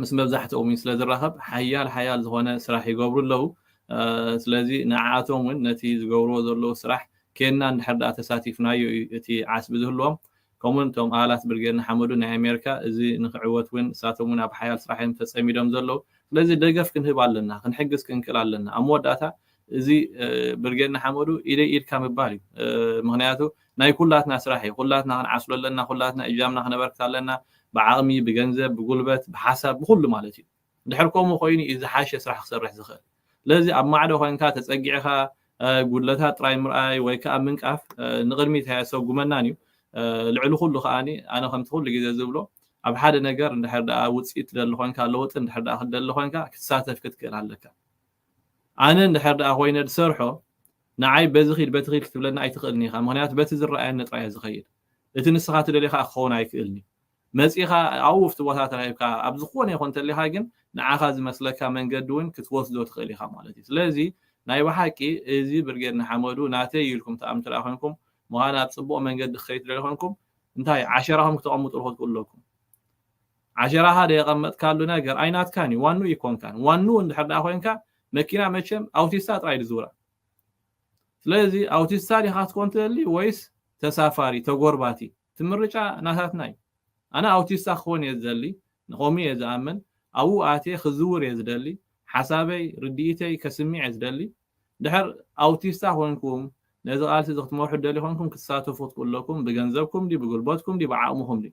ምስ መብዛሕትኦም ስለ ዝራኸብ ሓያል ሓያል ዝኾነ ስራሕ ይገብሩ ኣለዉ። ስለዚ ንዓኣቶም እውን ነቲ ዝገብርዎ ዘለዉ ስራሕ ኬንና እንድሕር ደኣ ተሳቲፍናዮ እዩ እቲ ዓስቢ ዝህልዎም። ከምኡውን እቶም ኣባላት ብርጌድ ንሓመዱ ናይ ኣሜሪካ እዚ ንክዕወት እውን እሳቶም እውን ኣብ ሓያል ስራሕ እዮም ተፀሚዶም ዘለዉ። ስለዚ ደገፍ ክንህብ ኣለና፣ ክንሕግዝ ክንክእል ኣለና። ኣብ መወዳእታ እዚ ብርጌድ ንሓመዱ ኢደይ ኢድካ ምባል እዩ። ምክንያቱ ናይ ኩላትና ስራሕ እዩ። ኩላትና ክንዓስሎ ኣለና፣ ኩላትና እጃምና ክነበርክት ኣለና። ብዓቕሚ፣ ብገንዘብ፣ ብጉልበት፣ ብሓሳብ፣ ብኩሉ ማለት እዩ። ድሕር ከምኡ ኮይኑ እዩ ዝሓሸ ስራሕ ክሰርሕ ዝኽእል። ስለዚ ኣብ ማዕዶ ኮይንካ ተፀጊዕካ ጉድለታት ጥራይ ምርኣይ ወይ ከዓ ምንቃፍ ንቕድሚት ኣየሰጉመናን እዩ። ልዕሊ ኩሉ ከዓኒ ኣነ ከምቲ ኩሉ ግዜ ዝብሎ ኣብ ሓደ ነገር እንድሕር ደኣ ውፅኢት ትደሊ ኮይንካ ለውጢ እንድሕር ደኣ ክትደሊ ኮይንካ ክትሳተፍ ክትክእል ኣለካ። ኣነ እንድሕር ደኣ ኮይነ ዝሰርሖ ንዓይ በዚ ኺድ በቲ ኺድ ክትብለኒ ኣይትኽእልን ኢኻ። ምክንያቱ በቲ ዝረኣየኒ ጥራይ ዝኸይድ እቲ ንስኻ ትደልዮ ከዓ ክኸውን ኣይክእልን እዩ። መፂኻ ኣብኡ ኣብቲ ቦታ ተረኺብካ ኣብ ዝኾነ ይኹን እንተሊኻ ግን ንዓኻ ዝመስለካ መንገዲ እውን ክትወስዶ ትኽእል ኢኻ ማለት እዩ። ስለዚ ናይ ብሓቂ እዚ ብርጌድ ንሓመዱ ናተይ ኢልኩም ተኣምትራ ኮይንኩም ምዃን ኣብ ፅቡቕ መንገዲ ክኸይድ ትደልዩ ኮይንኩም እንታይ ዓሸራኹም ክተቐምጡ ክትክእሉ ኣለኩም። ዓሸራኻ ደየቐመጥካሉ ነገር ኣይናትካን እዩ። ዋኑ ይኮንካን ዋኑ እንድሕር ደኣ ኮይንካ መኪና መቸም ኣውቲስታ ጥራይ ድዝውራ። ስለዚ ኣውቲስታ ዲኻ ክትኮን ትደሊ ወይስ ተሳፋሪ ተጎርባቲ? እቲ ምርጫ ናታትና እዩ። ኣነ ኣውቲስታ ክኾን እየ ዝደሊ፣ ንኸምኡ እየ ዝኣምን። ኣብኡ ኣትየ ክዝውር እየ ዝደሊ። ሓሳበይ ርድኢተይ ከስምዕ እየ ዝደሊ። ድሕር ኣውቲስታ ኮንኩም ነዚ ቃልሲ እዚ ክትመርሑ ደሊ ኮንኩም ክትሳተፉ ትክእሉ ኣለኩም፣ ብገንዘብኩም ድዩ ብጉልበትኩም ድዩ ብዓቕምኹም ድዩ።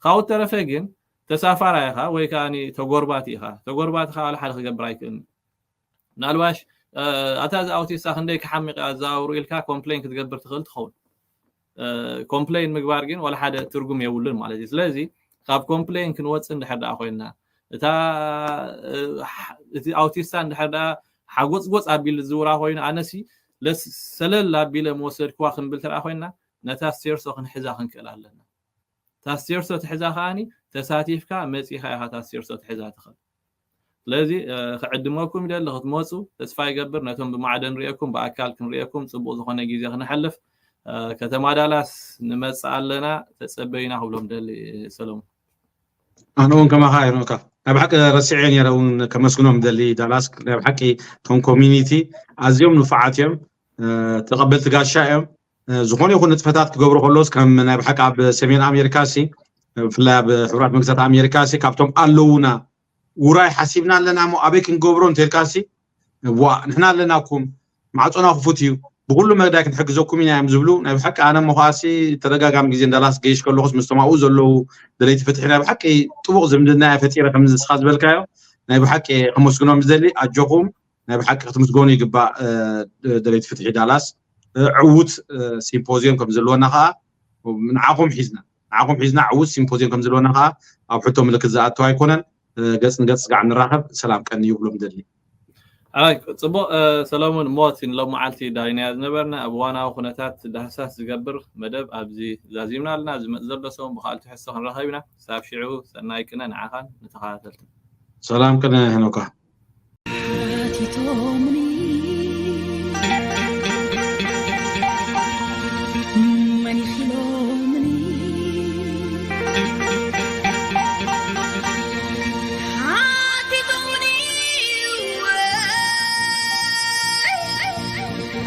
ካብኡ ተረፈ ግን ተሳፋራይ ኢኻ ወይ ከዓ ተጎርባቲ ኢኻ። ተጎርባቲ ከዓ ሓደ ክገብር ኣይክእልን። ምናልባሽ ኣታ እዚ ኣውቲስታ ክንደይ ክሓምቕ ኣዘዋውሩ ኢልካ ኮምፕሌን ክትገብር ትኽእል ትኸውን። ኮምፕሌን ምግባር ግን ዋላ ሓደ ትርጉም የብሉን ማለት እዩ። ስለዚ ካብ ኮምፕሌን ክንወፅእ እንድሕር ደኣ ኮይንና እታ እቲ ኣውቲስታ እንድሕር ደኣ ሓጎፅጎፅ ኣቢሉ ዝዝውራ ኮይኑ ኣነሲ ሰለል ኣቢለ መወሰድክዋ ክንብል ተደኣ ኮይንና ነታ ስቴርሶ ክንሕዛ ክንክእል ኣለና። እታ ስቴርሶ ትሕዛ ከዓኒ ተሳቲፍካ መፂኻ ኢኻ እታ ስቴርሶ ትሕዛ ትኽእል። ስለዚ ክዕድመኩም ይደሊ ክትመፁ ተስፋ ይገብር። ነቶም ብማዕዶ ንሪኤኩም ብኣካል ክንሪኤኩም ፅቡቕ ዝኾነ ግዜ ክነሕልፍ ከተማ ዳላስ ንመጽእ ኣለና፣ ተጸበዩና ክብሎም ደሊ። ሰለሙን። ኣነ እውን ከማኻ ይረካ። ናይ ብሓቂ ረሲዐ ነረ እውን ከመስግኖም ደሊ። ዳላስ ናይ ብሓቂ፣ እቶም ኮሚኒቲ ኣዝዮም ንፉዓት እዮም፣ ተቐበልቲ ጋሻ እዮም። ዝኾነ ይኹን ንጥፈታት ክገብሩ ከለስ ከም ናይ ብሓቂ ኣብ ሰሜን ኣሜሪካ ሲ፣ ብፍላይ ኣብ ሕቡራት መንግስታት ኣሜሪካ ሲ፣ ካብቶም ኣለውና፣ ውራይ ሓሲብና ኣለና እሞ ኣበይ ክንገብሮ እንተልካ ሲ፣ ዋ ንሕና ኣለናኩም፣ ማዕጾና ክፉት እዩ፣ ብኩሉ መዳይ ክንሕግዘኩም ኢና እዮም ዝብሉ። ናይ ብሓቂ ኣነ እሞ ከዓሲ ተደጋጋሚ ግዜ እንዳላስ ገይሽ ከለኹስ ምስቶም ኣብኡ ዘለዉ ደለይቲ ፍትሒ ናይ ብሓቂ ጥቡቕ ዝምድና እየ ፈጢረ፣ ከምዚ ንስኻ ዝበልካዮ ናይ ብሓቂ ከመስግኖም ዝደሊ። ኣጆኹም፣ ናይ ብሓቂ ክትምስገኑ ይግባእ። ደለይቲ ፍትሒ ዳላስ ዕዉት ሲምፖዚየም ከም ዘለወና ከዓ ንዓኹም ሒዝና ንዓኹም ሒዝና ዕዉት ሲምፖዚየም ከም ዘለወና ከዓ ኣብ ሕቶ ምልክት ዝኣተው ኣይኮነን። ገጽ ንገጽ ጋዕ ንራኸብ፣ ሰላም ቀኒ ይብሎም ደሊ። ኣይ ጽቡቕ። ሰለሙን፣ ሞት ንሎም መዓልቲ ዳይናያ ዝነበርና ኣብ እዋናዊ ኩነታት ዳህሳስ ዝገብር መደብ ኣብዚ ዛዚምና ኣለና። ዝመጽእ ዘሎ ሰሙን ብኻልእ ትሕዝቶ ክንራኸብ ኢና። ክሳብ ሽዑ ሰናይ ቅነ ንዓኻን ንተኸታተልትን። ሰላም ቅነ ሄኖካ። ሓቲቶምኒ መን ይኺሎምኒ ሓቲቶምኒ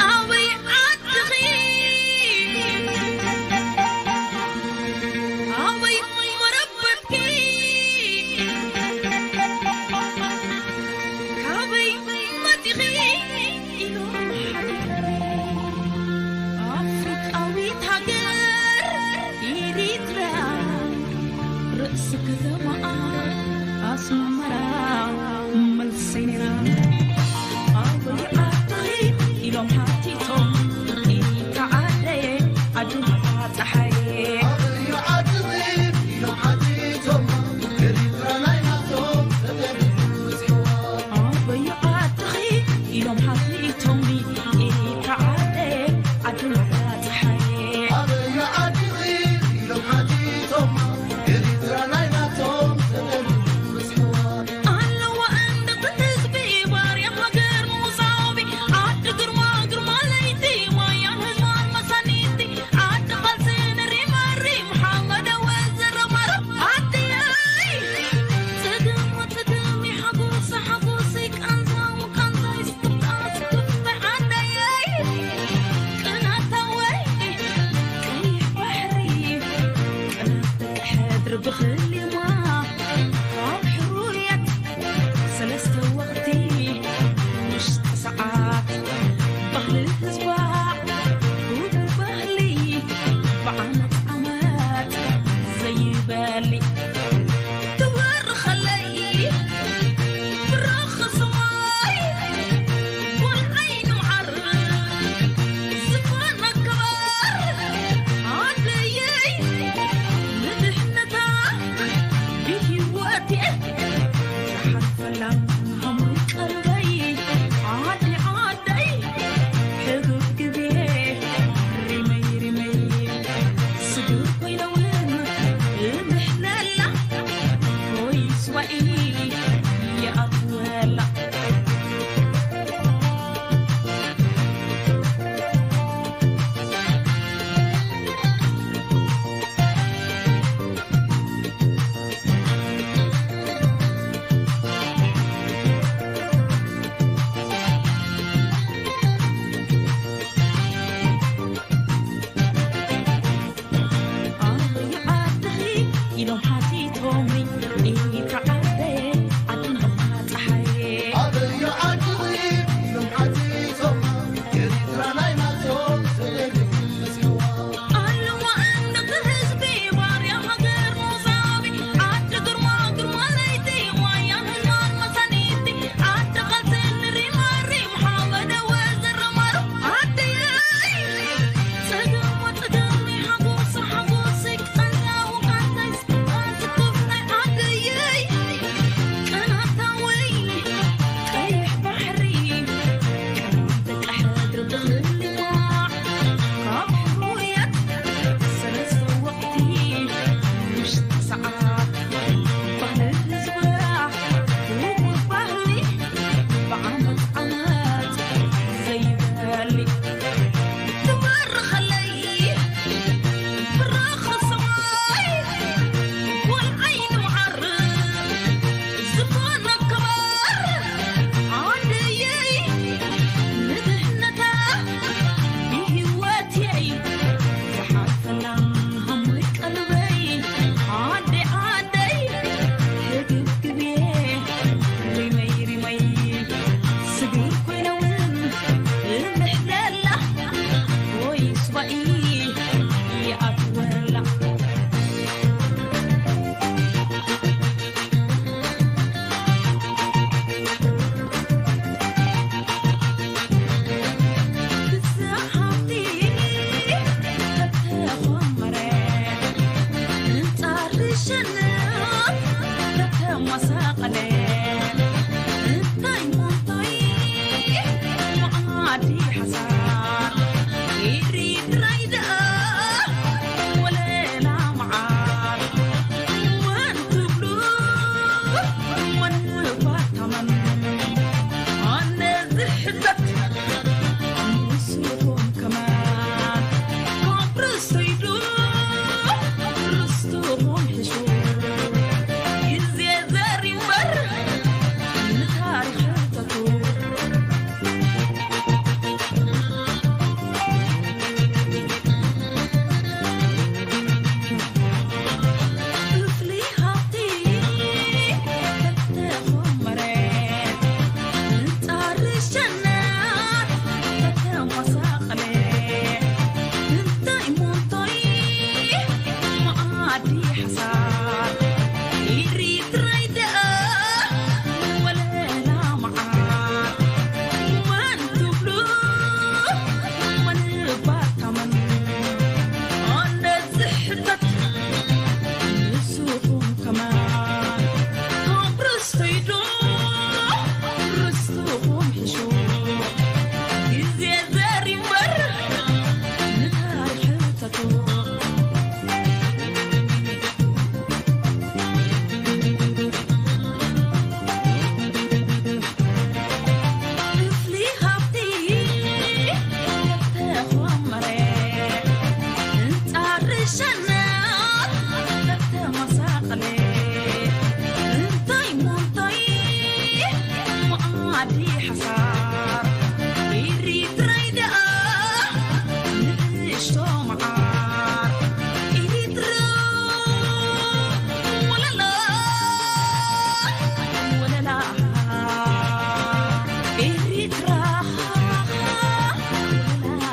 ኣበይ ዓድኺ ኣበይ መረበትኪ ካበይ መጺኺ ኢሎም ሓተቱኒ ኣፍሪቃዊት ሃገር ኤሪትራ ርእሲ ከተማኣ ኣስመራ መልሰይ ነይራ ኣበይ ዓድኺ ኢሎም ሓቲቶም ኢታ ዓደየ ኣዱማ ፀሓየ ኢሎም ሓቲቶምኒ ኢታ ዓደየ ኣዱማ ፀሓየ ኣለዋ እንድቅት ህዝቢ ባርያ ሃገር ሙሳቢ ዓዲ ግርማ ግርማ ለይቲ ማያን ህዝባን መሳኒቲ ዓዲ ቃልሲ ንሪመሪ ሓመደወ ዝረመረ ዓድየይ ጽግም ጽግም ሓጎስ ሓጎሰይ ቃንዛ ቃንዛይ ስክፍታ ስክፍታ ዓደየይ ቅናታወይ ቀይሕ ባሕሪ ቅናት ደቂ ሕድሪ ብኽሊማ ካብ ሕሩያት ሰለስተ ወቕቲ ውሽጢ ሰዓት ባህሊ ህዝባ ክቡር ባህሊ ብዓመት ዓመት ዘይበሊ ትበርኸለይ ብራኸ ሰማይ ጓል ዓይኑ ዓር ዝኾነ ክባር ዓደየይ ንድሕነታ ብህይወት እየ ዝሓልፈላ ሃሙይ ቀልበይ ዓዲ ዓደይ ሕግግቤ ሪመይ ሪመይ ስዱር ኮይነ እውን እምሕለላ ወይ ስዋኢ ይኣትወላ ዓዲ ሓፋር ኤሪትራይ ደኣ ንእሽቶ መዓር ኤሪትራ ወለላ ወለላ ኤሪትራ ወለላ።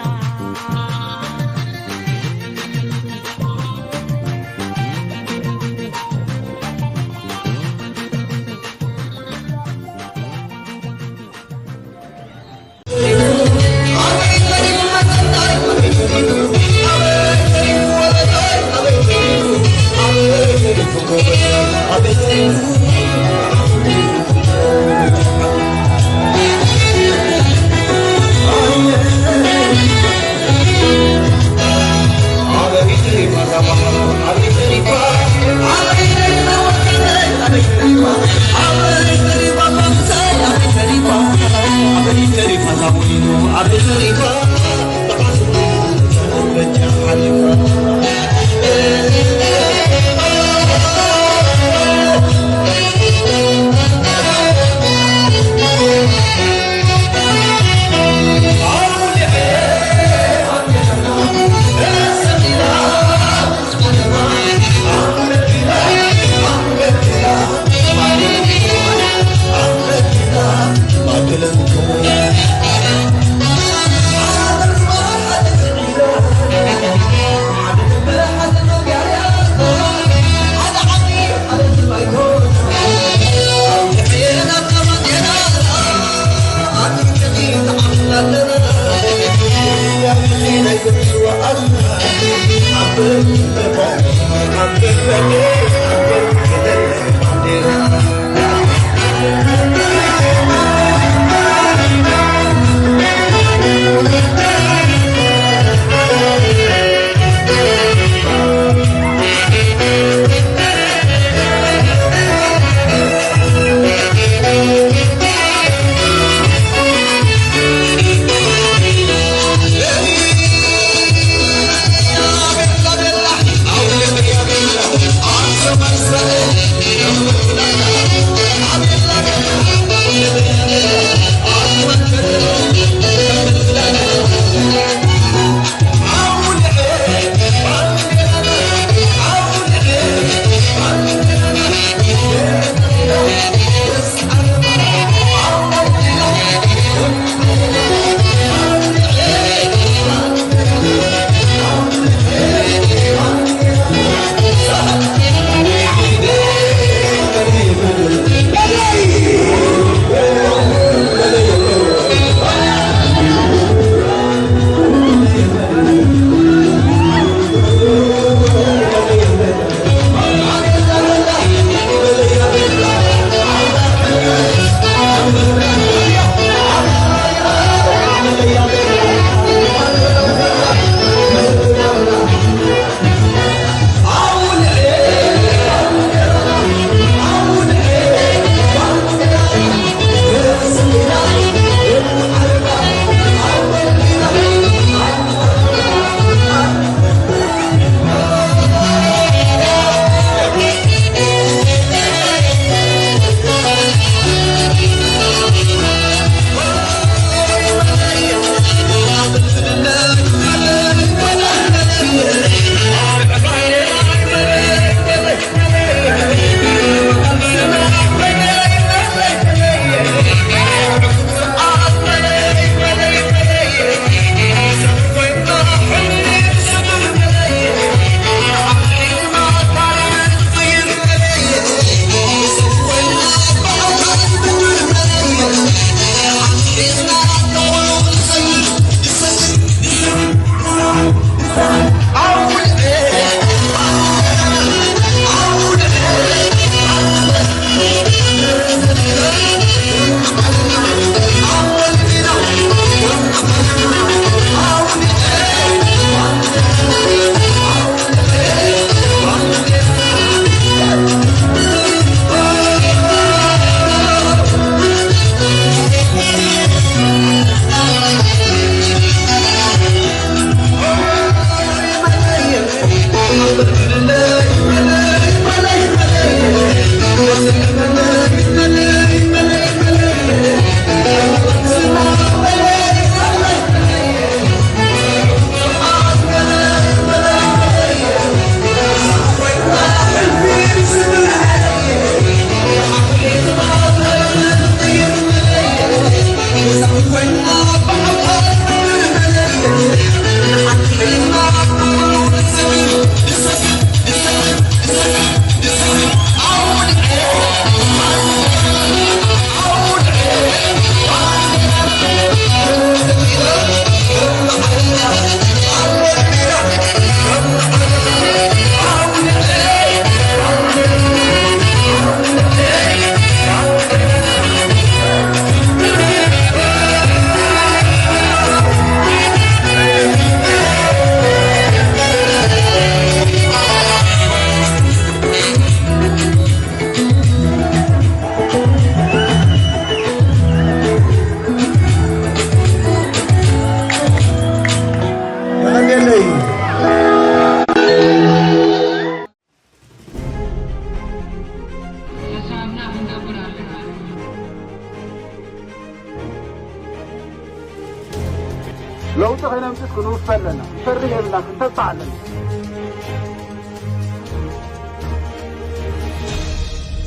ለውጢ ከይነምፅስ ክንውፈ ኣለና። ክንፈርህ የብልና፣ ክንተባዕ ኣለና።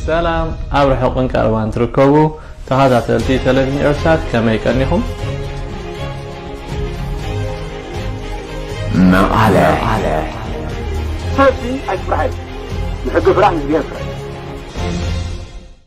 ሰላም፣ ኣብ ርሑቕን ቀረባን ትርከቡ ተኸታተልቲ ቴሌቪዥን ኤርሳት፣ ከመይ ቀኒኹም? መቐለ። ሰልፊ ኣይትፍራሕ እዩ። ንሕጊ ፍራሕ፣ ንእግዚኣብሔር ፍራሕ።